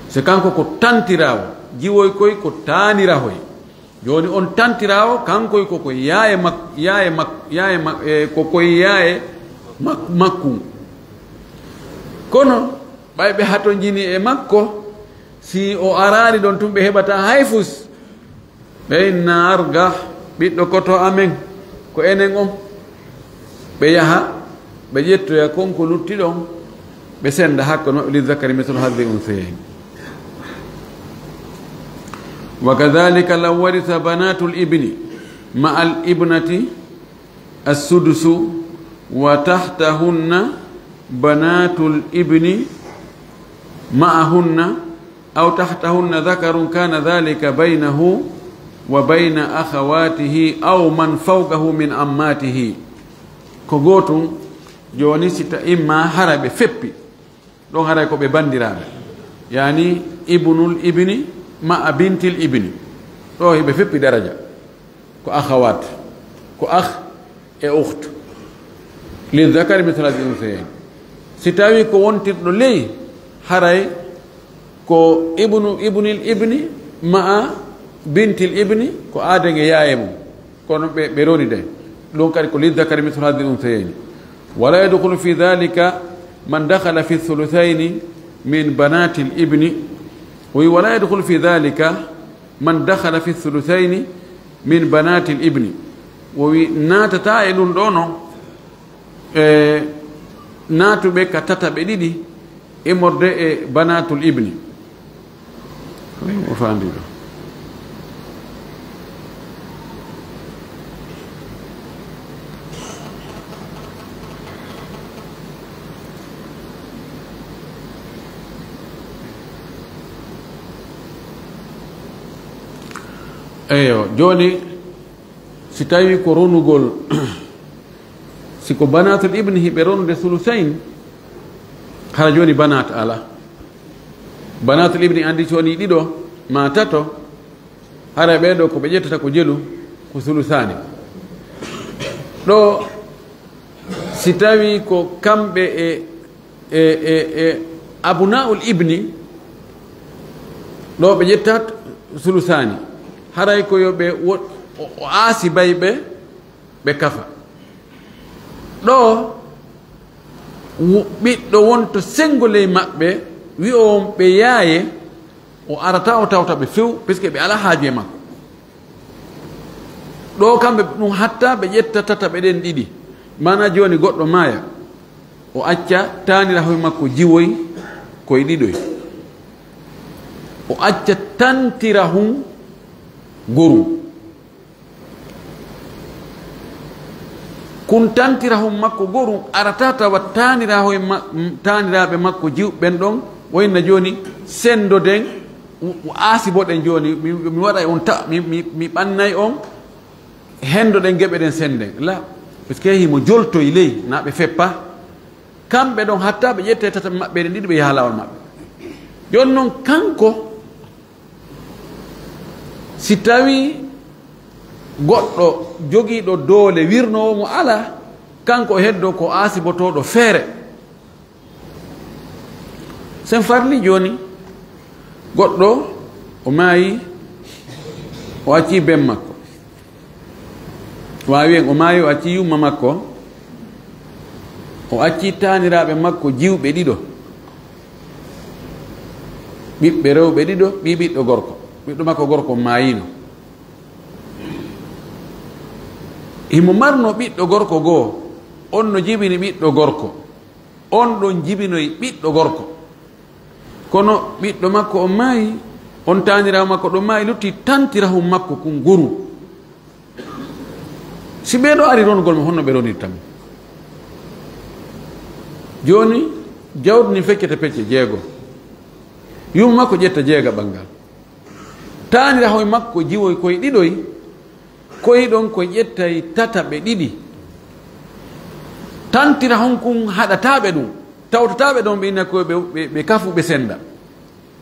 Se kanko ko tantiraawo, jiwoy koy ko taanirahoy. Jooni on tantiraawo, kankoy ko ko yaaye mak-, yaaye mak-, yaaye mak-, e, ko koye yaaye mak-, makku. Kono ɓay ɓe hatonjini e makko, si o araali ɗon tun ɓe heɓata hay fus. Ɓe inna arga, ɓiɗɗo koto amen, ko enen on. Ɓe yaha, ɓe ƴettoya kon ko lutti ɗon, ɓe senda hakkunde maɓɓe, li zakari mithlu hadhil unsayayni. Wa kadhalika law waritha banatul ibni ma'al ibnati as-sudusu wa tahtahunna banatul ibni ma'ahunna aw tahtahunna dhakarun kana dhalika baynahu wa bayna akhawatihi aw man fawqahu min ammatihi. Ko gootun, jooni si ta imma hara ɓe feppi, ɗon haray ko ɓe bandiraaɓe. Yani ibnul ibni ma'a bintil ibni. Ɗo hiɓe feppi daraja. Ko akhawat, ko akh e ukht. Li dhakari mithlu hadhil unsayayni. Si tawi ko wontirɗo ley, haray ko ibnu, ibnil ibni ma'a bintil ibni, ko aaden e yaaye mum. Kono ɓe, ɓe roni de. Ɗum kadi ko li dhakari mithlu hadhil unsayayni. Wala yadkhulu fi dhalika man dakhala fi thuluthayni min banatil ibni. Wi wala yadkhulu fi dhalika man dakhala fi thuluthayni min banatil ibni. O wi naatata e ɗum ɗo no, e naatuɓe ka tataɓe ɗiɗi immorde e banatul ibni. O faandi ɗo. Eyo, jooni, si tawi ko ronugol, si ko banatul ibni hiɓe ronude sulusayn, hara jooni banat ala. Banatul ibni andi jooni ɗiɗo ma tato, hara ɓee ɗo ko ɓe ƴettata ko jelu, ko sulusaani. Ɗo, si tawi ko kamɓe e, e, e, e abnaul ibni, ɗo ɓe ƴettat sulusaani. Haray ko yo ɓe wo-, o, o aasi bay ɓe, ɓe kafa. Ɗo, wo-, ɓiɗɗo wonto senngo ley maɓɓe, wi'o on ɓe yaaye, o arata o tawta ɓe few, puisque ɓe alaa haaju e makko. Ɗo kamɓe ɗum hatta ɓe ƴetta tataɓe ɗen ɗiɗi. Maana jooni goɗɗo maaya, o acca taanirahoy makko jiwoy koye ɗiɗoy. O acca tantirahun gorum. Kun tantirahun makko gorum arata tawa taanirahoy ma-, taaniraaɓe makko jiwɓe ɓen ɗon, wayna jooni senndoden, u-, u-, aasiboɗen jooni, mi, mi waɗay on ta-, mi, mi, mi ɓannay on, henndoɗen geɓe ɗen sennden. La, parce que himo joltoy ley, na ɓe feppa. Kamɓe ɗon hatta ɓe ƴette tataɓe maɓɓe ɗen ɗiɗi ɓe yaha laawol maɓɓe. Jooni non kanko, si tawi Goɗɗo jogiiɗo doole wirnoowo mo alaa, kanko o heddo ko aasibotooɗo feere. Sen farli jooni, goɗɗo o maayi, o acci ben makko. Waawi en o maayi, o acci yumma makko, o acci taaniraaɓe makko jiwɓe ɗiɗo, ɓiɓɓe rewɓe ɗiɗo, ɓii ɓiɗɗo gorko. Ɓiɗɗo makko gorko maayino. Himo marno ɓiɗɗo gorko goo, on no jibini ɓiɗɗo gorko, on ɗon jibinoyi ɓiɗɗo gorko. Kono ɓiɗɗo makko on maayi, on taaniraawo makko ɗon maayi, lutti tantirahun makko kun goru. Si ɓee ɗoo ari ronugol mo, honno ɓe ronirta mo? Jooni, jawdi ndin feccete pecce jeego. Yumma makko ƴetta jeegaɓal ngal. Taanirahoy makko jiwoy koy ɗiɗoy, koy ɗon ko ƴettay tataɓe ɗiɗi. Tantirahon kun haɗataa ɓe ɗum. Tawtataa ɓe ɗon, ɓe inna ko ɓe, ɓe, ɓe kafu, ɓe senda.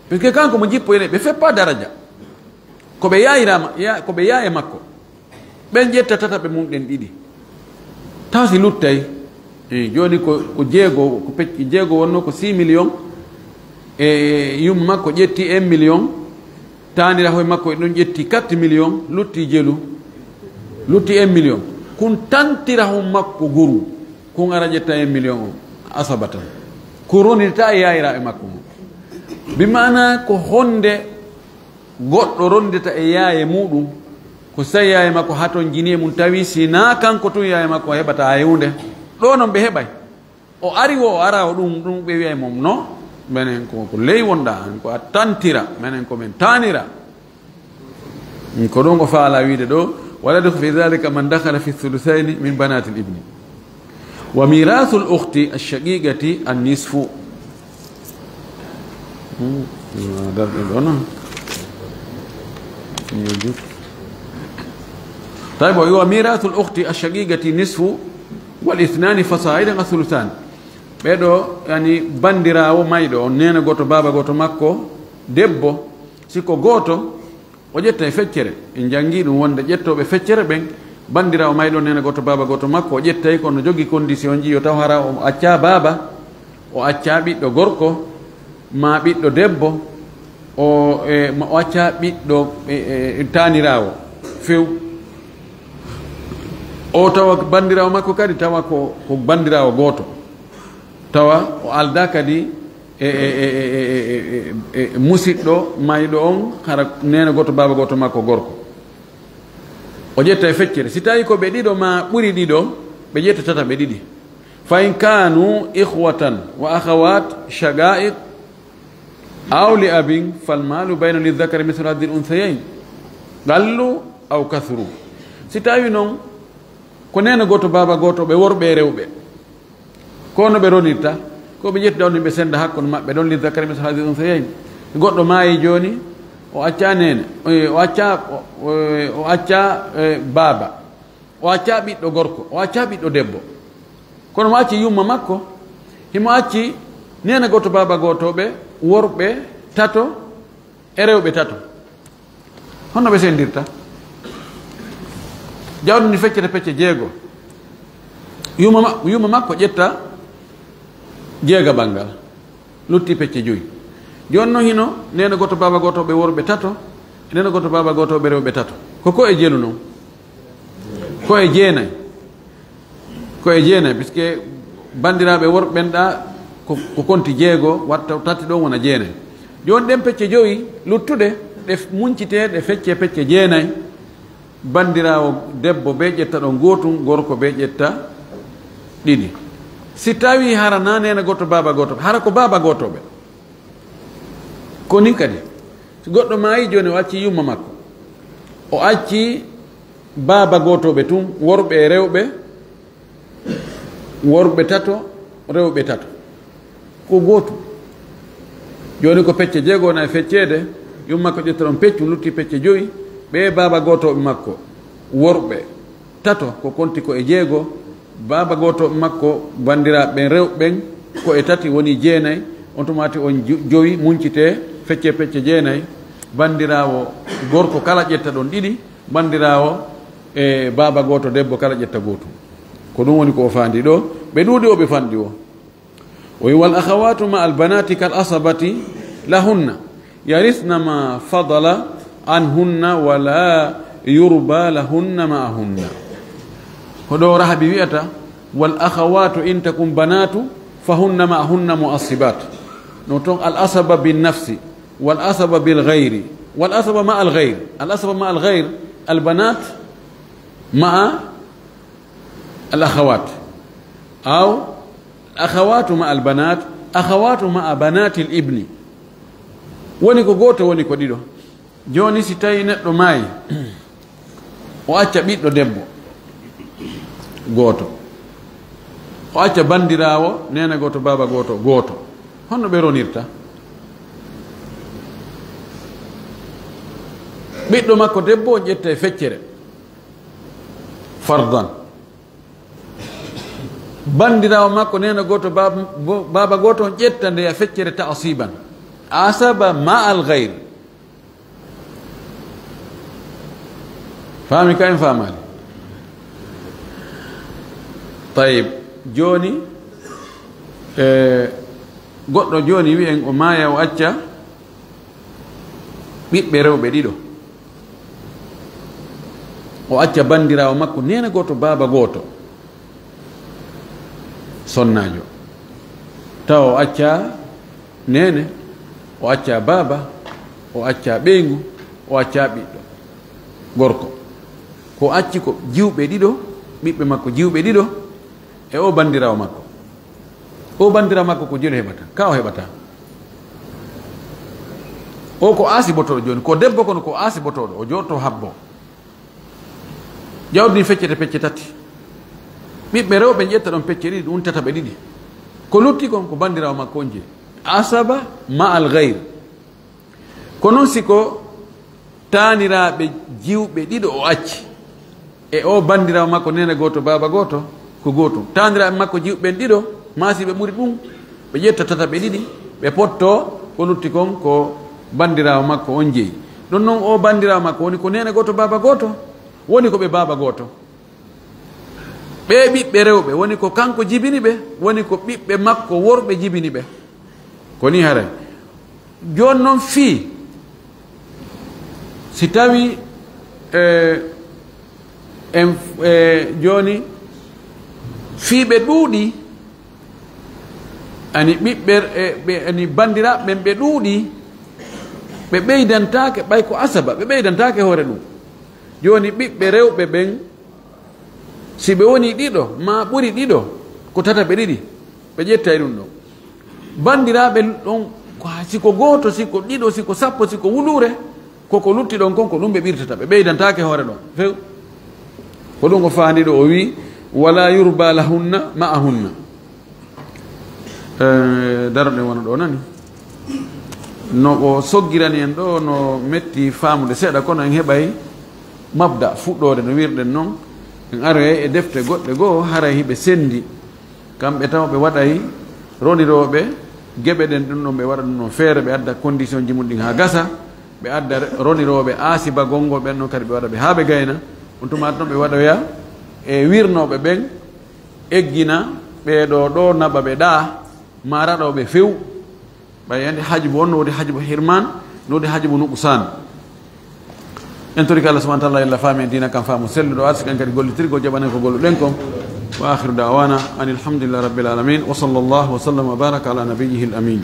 Parce que kanko mo jippoyne, ɓe feppa daraja. Ko ɓe yaayiraama, ya-, ko ɓe yaaye makko. Ɓen ƴetta tataɓe mum ɗen ɗiɗi. Taw si luttay. Eh, jooni ko, ko jeego, ko pecce jeego wonno ko six millions. E yumma makko ƴetti un million. Taanirahoy makko e ɗon ƴetti quatre millions. Lutti jelu. Lutti un million. Kun tantirahon makko goru. Kun ara ƴetta un million on. Asabatan. Ko ronirta e yaayiraaɓe makko mum. Bi maana ko honde goɗɗo rondita e yaaye muɗum, ko sey yaaye makko haton jini e mum, tawi si naa kanko tun yaaye makko heɓata hay huunde. Ɗoo non ɓe heɓay. O ari wo, o ara o ɗum, ɗum ɓe wiyay mom no, menen ko, ko ley wonɗa, an ko a tantira, menen ko men taanira. Ko ɗum o faala wiide ɗo, "Wala yadkhulu fi dhalika man dakhala fi thuluthayni min banatil ibni. Wa mirathul ukhti ash-shaqiqati an-nisfu." Hmm. Ah, darɗe ɗo non. Tawi bo, "Wa mirathul ukhti ash-shaqiqati nisfu wal ithnani fasa'idan ath-thuluthan." Ɓeɗo, yani, bandiraawo mayɗo on, neena gooto, baaba gooto makko, debbo, si ko gooto, o ƴetta e feccere. En janngi ɗum wonde ƴettooɓe feccere ɓen, bandiraawo mayɗo, neena gooto, baaba gooto makko, o ƴettay, kono jogi condition ji, yo taw hara o acca baaba, o acca ɓiɗɗo gorko, ma ɓiɗɗo debbo, o, e, ma o acca ɓiɗɗo, e, e, taaniraawo few. O tawa bandiraawo makko kadi, tawa ko, ko bandiraawo gooto. Tawa o aldaa kadi e, e, e musiɗɗo mayɗo on, hara neene gooto, baaba gooto makko gorko. O ƴetta e feccere. Si tawi ko ɓe ɗiɗo ma ɓuri ɗiɗo, ɓe ƴetta tataɓe ɗiɗi. "Fa in kanu ikhwatan wa akhawat shaqa'iq aw li abin, fal malu bayna lidhakari mithlu hadhil unthayayn, qallu aw kathuru." Si tawi non ko neene gooto, baaba gooto, ɓe worɓe e rewɓe, ko no ɓe ronirta, ko ɓe ƴetta on, ɓe senda hakkunde maɓɓe ɗon, li zakari mislu hadhil unsayayn. Goɗɗo maayi jooni, o acca neene, o, o acca, o, o acca, e, baaba, o acca ɓiɗɗo gorko, o acca ɓiɗɗo debbo. Kono mo acci yumma makko, himo acci neene gooto, baaba gooto, ɓe worɓe tato, e rewɓe tato. Honno ɓe sendirta? Jawdi ndi feccete pecce jeego. Yumma ma-, yumma makko ƴetta jeegaɓal ngal. Lutti pecce joyi. Jooni non hino neene gooto, baaba gooto, ɓe worɓe tato. Neene gooto, baaba gooto, ɓe rewɓe tato. Ko ko e jelu non? Ko e jeenay. Ko e jeenay, puisque banndiraaɓe worɓe ɓen ɗa ko, ko konti jeego, watta tati ɗon wona jeenay. Jooni ɗen pecce jowi luttuɗe, ɗe f-, muncitee, ɗe feccee pecce jeenay. Banndiraawo debbo bee ƴetta ɗon gootum, gorko bee ƴetta ɗiɗi. Si tawii hara naa neene gooto, baaba gooto, hara ko baaba gooto ɓe. Ko ni kadi, si goɗɗo maayi jooni, o acci yumma makko, o acci baaba gootooɓe tun, worɓe e rewɓe, worɓe tato, rewɓe tato. Ko gootum. Jooni ko pecce jeego wona e fecceede, yumma makko ƴetta ɗon peccum, lutti pecce jowi, ɓe baaba gootooɓe makko, worɓe tato, ko konti ko e jeego, baaba gootooɓe makko, banndiraaɓe ɓen rewɓe ɓen, ko e tati woni jeenay, on tuma tati on jo-, jowi, muncitee, feccee pecce jeenay, banndiraawo gorko kala ƴetta ɗon ɗiɗi, banndiraawo e baaba gooto debbo kala ƴetta gootum. Ko ɗum woni ko o faandi ɗo, ɓe ɗuuɗi o ɓe fanɗi o. O wi, "Wal akhawatu ma al banati kal asabati lahunna, yarisna ma fadala anhunna wala yurba lahunna ma'ahunna." Ko ɗo Rahabi wi'ata, "Wal akhawatu in takun banatu fahunna ma'ahunna mu'assibat." No ton al asaba bin nafsi, wal asaba bil ghairi, wal asaba ma al ghair, al asaba ma al ghair, al banat ma'a al akhawat, aw akhawatu ma al banat, akhawatu ma'a banatil ibni. Woni ko gooto, woni ko ɗiɗo. Jooni, si tawi neɗɗo maayi, o acca ɓiɗɗo debbo gooto, o acca banndiraawo neene gooto, baaba gooto, gooto, honno ɓe ronirta? Ɓiɗɗo makko debbo on ƴetta e feccere, fardan. Banndiraawo makko neene gooto, baaba, bo-, baaba gooto on ƴetta nde e feccere, ta'asiban. Asaba ma al ghair. Faami ka en faamaali? Tayib, jooni, e, goɗɗo jooni wi'en o maaya, o acca ɓiɓɓe rewɓe ɗiɗo. O acca banndiraawo makko neene gooto, baaba gooto. Sonnaajo. Tawa o acca neene, o acca baaba, o acca ɓeyngu, o acca ɓiɗɗo gorko. Ko acci ko jiwɓe ɗiɗo, ɓiɓɓe makko jiwɓe ɗiɗo, e o banndiraawo makko. O banndiraawo makko ko jelu heɓata, ka o heɓata. O ko aasibotooɗo jooni, ko debbo kono ko aasibotooɗo, o jooɗto habbo. Jawdi ndi feccete pecce tati. Ɓiɓɓe rewɓe ƴetta ɗon pecce ɗiɗi, ɗum tataɓe ɗiɗi. Ko lutti kon ko banndiraawo makko on jeyi. Asaba ma al ghair. Ko noon si ko taaniraaɓe jiwɓe ɗiɗo o acci, e o banndiraawo makko neene gooto, baaba gooto, ko gootum. Taaniraaɓe makko jiwɓe ɓen ɗiɗo, maa si ɓe ɓuri ɗum, ɓe ƴetta tataɓe ɗiɗi, ɓe pottoo, ko lutti kon ko banndiraawo makko on jeyi. Ɗon noon o banndiraawo makko woni ko neene gooto, baaba gooto, woni ko ɓe baaba gooto. Ɓee ɓiɓɓe rewɓe woni ko kanko jibini ɓe, woni ko ɓiɓɓe makko worɓe jibini ɓe. Ko nii haray. Jooni noon fii, si tawii, e, en, e, jooni fii ɓe ɗuuɗii, ani ɓiɓɓe, e, ɓe, ani banndiraaɓe ɓen ɓe ɗuuɗii, ɓe ɓeydantaake ɓay ko asaba, ɓe ɓeydantaake hoore ɗum. Jooni ɓiɓɓe rewɓe ɓen, si ɓe wonii ɗiɗo, maa ɓuri ɗiɗo, ko tataɓe ɗiɗi, ɓe ƴettay ɗum ɗon. Banndiraaɓe ɗon, ko ha, si ko gooto, si ko ɗiɗo, si ko sappo, si ko wuluure, ko ko lutti ɗon kon, ko ɗum ɓe ɓirtata, ɓe ɓeydantaake hoore ɗon few. Ko ɗum o faandi ɗo, o wii, "Wala yurba lahunna ma'ahunna." E, daroɗen wano ɗo nani. No o soggirani en ɗo, no metti faamude seeɗa, kono en heɓay mabda, fuɗɗoode no wirɗen non. En aroyay e defte goɗɗe goo, haray hiɓe sendi. Kamɓe taw ɓe waɗay ronirooɓe geɓe ɗen ɗum ɗon, ɓe waɗa ɗum ɗon feere, ɓe adda condition ji mum ɗin haa gasa, ɓe adda re-, ronirooɓe aasiba gonngol ɓen ɗon kadi ɓe waɗa ɓe haa ɓe gayna. On tuma ɗon ɓe waɗoya e wirnooɓe ɓen, eggina ɓee ɗo ɗo, naɓa ɓe ɗaa, maa raɗooɓe few. Ɓay andi hajbu on, no woodi hajbu hirman, no woodi hajbu nuqsan. En torike Allah subhanahu wa ta'ala, yalla faami en diina kan faamu selluɗo, arsika en kadi gollitirgol, jaɓanen ko golluɗen kon. Wa akhiru da'wana anil hamdulillahi rabbil alamin. Wa sallallahu wa sallam wa baraka ala nabiyyihil amin.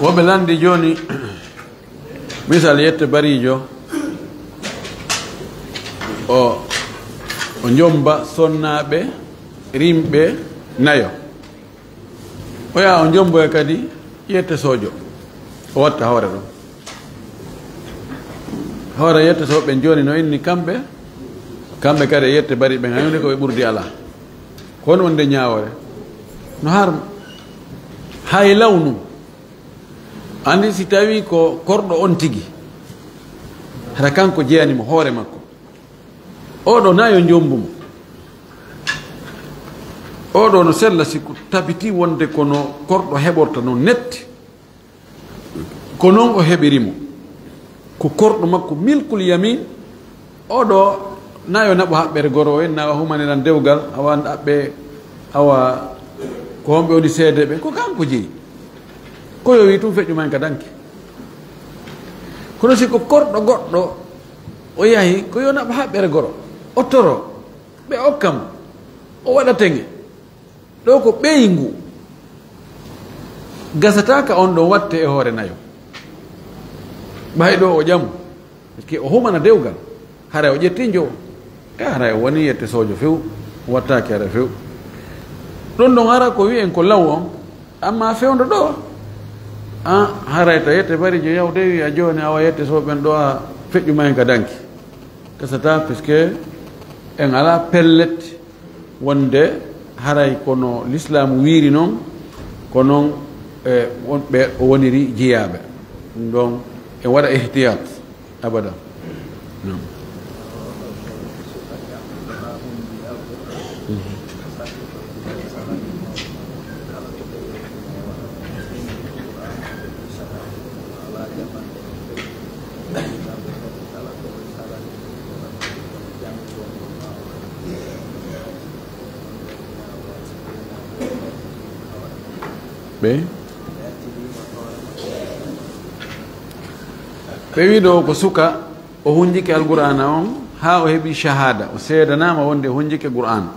Woɓe lanndi jooni, misal, yette bariijo, o, o jomba sonnaaɓe rimɓe nayo. O yaha o jomboya kadi yette soojo, o watta hoore ɗon. Hoore yette soojo ɓen jooni no inni kamɓe, Kamɓe kadi e yette bari ɓen, hay huunde ko ɓe ɓurdi alaa. Ko honɗun wonde ñaawoore? No har hay lawnu. Anndi si tawii ko korɗo on tigi, hara kanko jeyani mo hoore makko. Oo ɗoo na yo njommbu mo. Oo ɗoo no sella si ko tabitii wonde ko no korɗo heɓorta non netti. Ko non o heɓiri mo. Ko korɗo makko milkul yamin. Oo ɗoo na yo naɓo haɓɓere goro en, na o humaniran dewgal, awa ɗaɓɓe, awa ko honɓe woni seedeeɓe, ko kanko jeyi. Ko yo wii tun feƴƴu ma en ka danki. Kono si ko korɗo goɗɗo o yahi, ko yo naɓo haɓɓere goro, o toro, ɓe okka mo, o waɗa teŋe. Ɗoo ko ɓeyngu. Gasataa ka on ɗon watte e hoore nayo. Ɓay ɗoo o ƴamu. Parce que o humana dewgal. Haray o ƴetti njo. E haray o woni yette soojo few. O wattaaki haray few. Ɗun ɗon hara ko wi'en ko law on. Amma fewndo ɗoo. A haray ta yette bari jo yawde wi'a jooni awa yette soojo ɓen ɗoo a feƴƴu ma en ka danki. Gasataa parce que en alaa pellet. Wonde haray ko no lislaamu wiiri non, ko non, e, won-, ɓe o woniri jiyaaɓe. Ɗun ɗon en waɗa ihtiyat abada. Naam. Ɓe ɓe wi ɗoo ko suka, o hunjike Alqur'aana on haa o heɓi shahada, o seedanaama wonde o hunjike Qur'aana.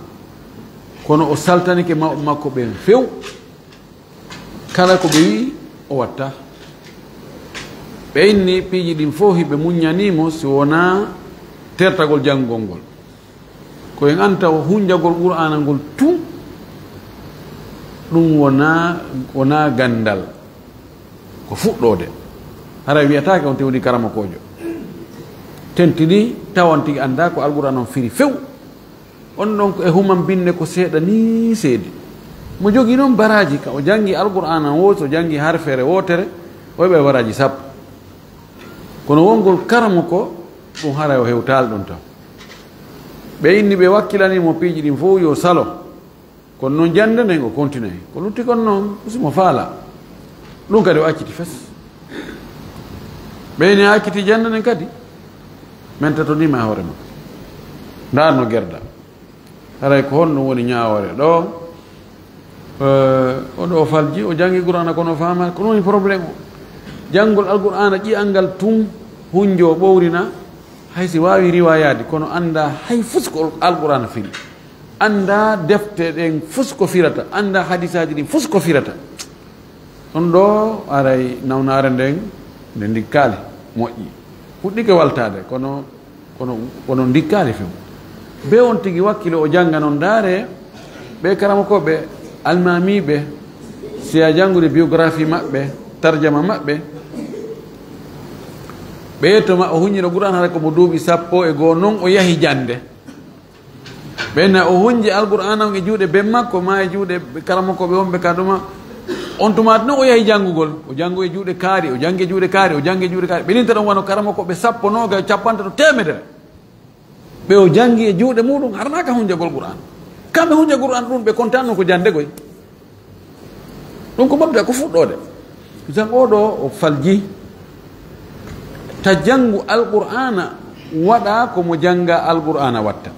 Kono o saltanike mawɓe makko ɓen few. Kala ko ɓe wi'i, o watta. Ɓe inni piiji ɗin fow hiɓe muññanii mo si wonaa tertagol janngugol ngol. Ko en anta o hunjagol Qur'aana ngol tun, ɗun wonaa, wonaa ganndal. Ko fuɗɗoode. Haray wi'ataake on tigi woni karamokoojo. Tentini tawon tigi anndaa ko Alqur'aana on firi few. On ɗon ko e human binne ko seeɗa nii seedi. Mo jogii non baraaji, ka o janngi Alqur'aana on woo, so janngi harfeere wootere, o heɓay baraaji sappo. Kono wongol karamoko, ɗun haray o hewtaali ɗon tan. Ɓe inni ɓe wakkilanii mo piiji ɗin fow yo salo. Kono non jannde nden o kontinay. Ko lutti kon non, ko si mo faala. Ɗun kadi o acciti fes. Ɓe inni a acciti jannde nden kadi. Men tatoniima e hoore ma. Ndaa no gerda. Haray ko honɗun woni ñaawoore ɗoo? Eh, o ɗoo falji, o janngi Qur'aana kono o faamaali, ko ɗun woni problème o. Janngol Alqur'aana ƴi'al ngal tun, hunjo ɓowrina, hay si waawi riwaayaade, kono anndaa hay fus ko Alqur'aana firi. Anndaa defte ɗen fus ko firata, anndaa hadiisaaji ɗin fus ko firata. Ɗun ɗoo aray nawnaare nden, nde ndikkaali, moƴƴi. Fuɗɗike waltaade, kono, kono, kono ndikkaali few. Be on tigi wakkilo o jannga non, ndaare, ɓe karamokooɓe almaamiiɓe, si a janngude biographie maɓɓe, tarjama maɓɓe, ɓe yetto ma o huññino Qur'aan hara ko mo duuɓi sappo e goo, non o yahi jannde. Ɓen na o hunji Alqur'aana on e juuɗe ben makko, maa e juuɗe karamokooɓe wonɓe ka ɗuma. On tuma non o yahi janngugol, o janngu e juuɗe kaari, o janngi e juuɗe kaari, o janngi e juuɗe kaari. Ɓe linta ɗon wano karamokooɓe sappo, noogayo, cappantato, teemedere. Ɓe o janngi e juuɗe muɗum, haranaaka hunjagol Qur'aan. Kamɓe hunja Qur'aan ɗum, ɓe kontaanno ko jannde koy. Ɗum ko mabda, ko fuɗɗoode. Jan oo ɗoo o falji. Ta janngu Alqur'aana waɗa ko mo jannga Alqur'aana watta.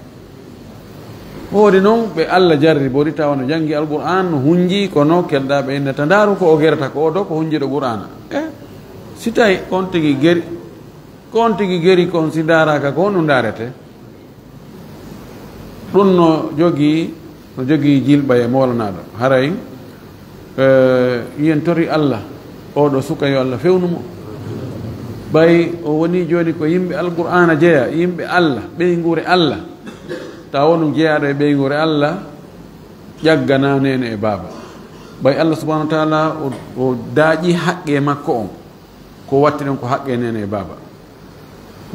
Woodi non ɓe Alla jarribori tawa no janngi Alqur'aan, no hunji, kono kelɗaa ɓe innata, ndaaru ko o gerata ko, o ɗoo ko hunjiiɗo Qur'aana. E si tawi on tigi geri, ko on tigi geri kon si ndaaraaka, ko honɗum ndaaretee? Ɗum no jogii, no jogii jilɓa e moolanaaɗo. Haray, eh, yen tori Alla, oo ɗoo suka yo Alla fewnu mo. Ɓay o wonii jooni ko yimɓe Alqur'aana jeyaa, yimɓe Alla, ɓeynguure Alla. Tawa wonu jeyaaɗo e ɓeynguure Alla, ƴaggana neene e baaba. Ɓay Alla subhaanahu wa ta'aala o, o daaƴi haqqee makko on. Ko watti ɗon ko haqqee neene e baaba.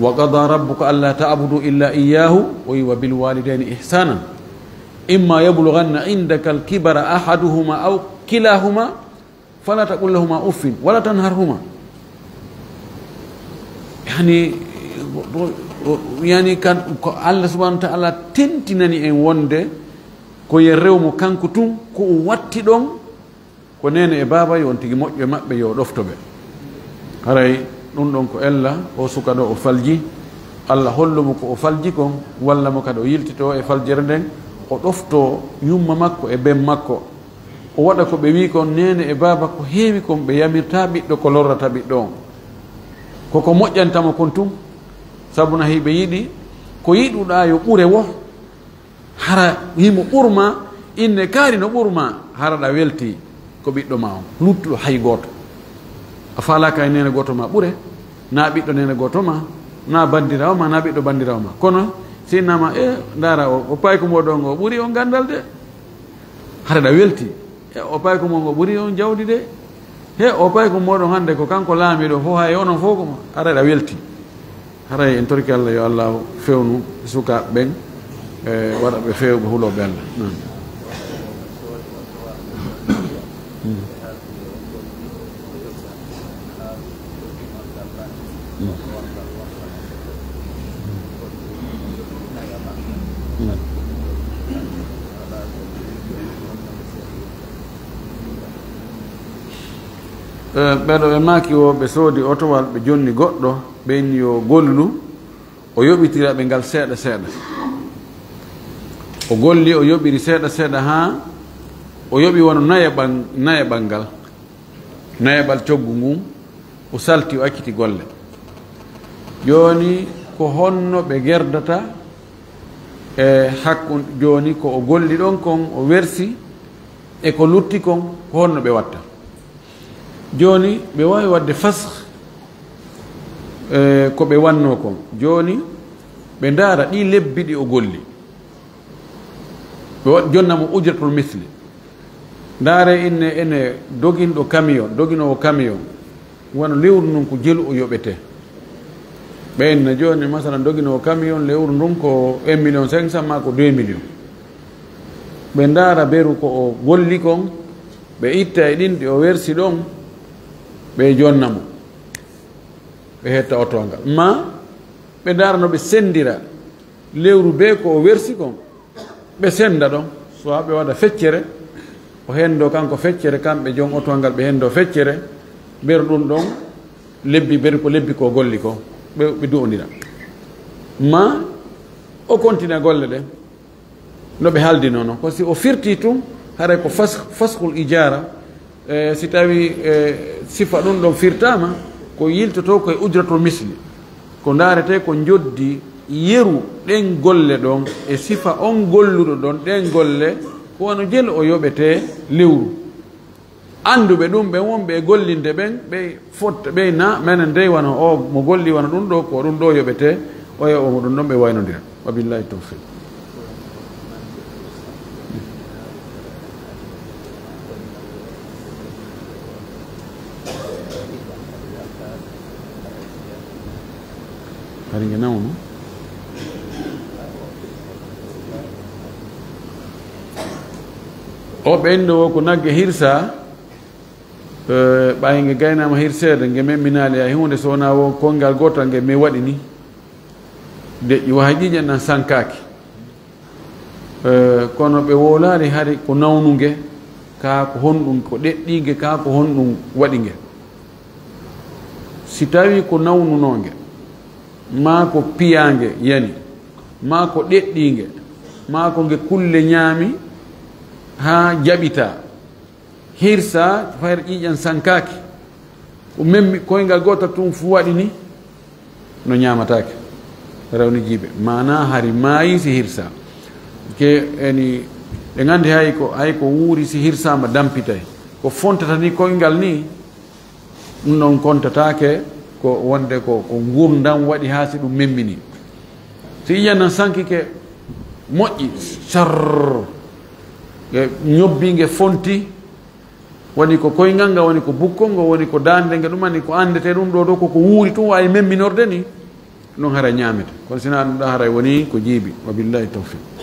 وقضى ربك ألا تعبدوا إلا إياه وبالوالدين إحسانا إما يبلغن عندك الكبر أحدهما أو كلاهما فلا تقل لهما أف ولا تنهرهما. Yani, yani kan ko Allah subhanahu wa ta'ala tentinani en wonde ko yen rew mo kanko tun, ko o watti ɗon, ko neene e baaba yo on tigi moƴƴo e maɓɓe, yo o ɗofto ɓe. Haray ɗum ɗon ko ella o suka ɗo o falji, Allah hollu mo ko o falji kon, walla mo kadi o yiltito e faljere nden, o ɗofto yumma makko e ben makko, o waɗa ko ɓe wi kon, neene e baaba ko heewi kon ɓe yamirta ɓiɗɗo ko lorrata ɓiɗɗo on. Koko moƴƴanta mo kon tun, sabu na hiɓe yiɗi ko yiɗuɗaa yo ɓure wo, hara himo ɓurma, inne kaari no ɓurma, hara ɗa welti ko ɓiɗɗo ma on, luttuɗo hay gooto. A faalaaka e neene gooto ma ɓure, na ɓiɗɗo neene gooto ma, na banndiraawo ma, na ɓiɗɗo banndiraawo ma. Kono si innama, e, ndaara o, o payko moɗon o ɓuri on ganndal de. Hara ɗa welti. E, o payko mon o ɓuri on jawdi de. He, o payko moɗon hannde ko kanko laamiɗo fof, hay onon fof ko mo, hara ɗa welti. Haray en torki Allah yo Allah fewnu sukaaɓe ɓen, e, waɗa ɓe fewɓe hulooɓe Allah. Naam. Mm. Mm. Mm. Eh, ɓeɗo ɓe maaki wo ɓe soodi otowal, ɓe jonni goɗɗo, ɓe inni yo gollu, o yoɓitira ɓe ngal seeɗa seeɗa. O golli, o yoɓiri seeɗa seeɗa haa o yoɓi wano nayaɓal, nayaɓal ngal. Nayaɓal coggu ngun, o salti, o acciti golle. Jooni, ko honno ɓe gerdata e hakkun-, jooni, ko o golli ɗon kon, o wersi, e ko lutti kon, ko honno ɓe watta? Jooni, ɓe waawi waɗde fasx, e, ko ɓe wanno kon. Jooni, ɓe ndaara ɗi lebbi ɗi o golli. Ɓe waɗ-, jonna mo ujratul misli. Ndaare inne ene doginɗo camion, doginoowo camion, wano lewru ndun ko jelu o yoɓete. Ɓe inna jooni, masalan, doginoowo camion, lewru ndun ko un million cinq cent maa ko deux millions. Ɓe ndaara beru ko o golli kon, ɓe itta e ɗin ɗi o wersi ɗon, ɓe jonna mo. Ɓe hetta oto ngal. Ma ɓe ndaara no ɓe sendira lewru bee ko o wersi kon, ɓe senda ɗon. Soit ɓe waɗa feccere, o hendo kanko feccere, kamɓe jon oto ngal ɓe hendo feccere, beru ɗum ɗon lebbi, beru ko lebbi ko golli ko, ɓe, ɓe du'ondira. Ma o kontina golle ɗen. No ɓe haaldinoo non, ko si o firtii tun, haray ko fas-, faskhul ijaara, e, si tawii, e, sifa ɗun ɗon firtaama, ko yiltotoo ko e ujratul misli. Ko ndaaretee ko njoddi yeru ɗen golle ɗon e sifa on golluɗo ɗon ɗen golle, ko wano jelu o yoɓetee lewru. Annduɓe ɗum ɓen wonɓe e gollinde ɓen, ɓey fotta, ɓey na, menen dey wano o mo golli wano ɗum ɗo, ko ɗum ɗo yoɓete, oya o mo ɗum ɗon ɓe waynondira. Wa billahi tawfiq. Hari nge nawno. O ɓen ɗo ko nagge hirsa, eh, ɓay nge gaynaama hirseede, nge memminaali hay huunde, so wonaa wo koyngal gootal nge mi waɗi ni. Deƴƴi wa hay ƴiiƴan ɗan sankaaki. Eh, kono ɓe wowlaali hari ko nawnu nge, kaa ko honɗum ko ɗeɗɗii nge, kaa ko honɗum waɗi nge. Si tawii ko nawnunoo nge, maa ko piyaa nge yani, maa ko ɗeɗɗii nge, maa ko nge kulle ñaami haa jaɓitaa, hirsaa, fayre ƴiiƴan sankaaki, ko memmi koyngal gootal tun fu waɗi ni, no ñaamataake. Rewni jiibe. Maanaa hari maayi si hirsaa. Ke eni, ɓe nganndi hay ko, hay ko wuuri si hirsaama dampitay. Ko fontata ni koyngal ni, ɗum ɗon kontataake ko wonde ko, ko ngurndan waɗi haa si ɗum memmini. Si ƴiiƴan nan sankike moƴƴi, sarr, e ñobbi nge fonti, woni ko koyngal ngal, woni ko bukkol ngol, woni ko daande nge, ɗum ani ko anndetee ɗum ɗo, ɗo ko ko wuuri tun waawi memminorde ni. Ɗum haray ñaamete, kono si wonaa ɗum ɗon haray wonii ko jiibi. Wa billahi tawfiq.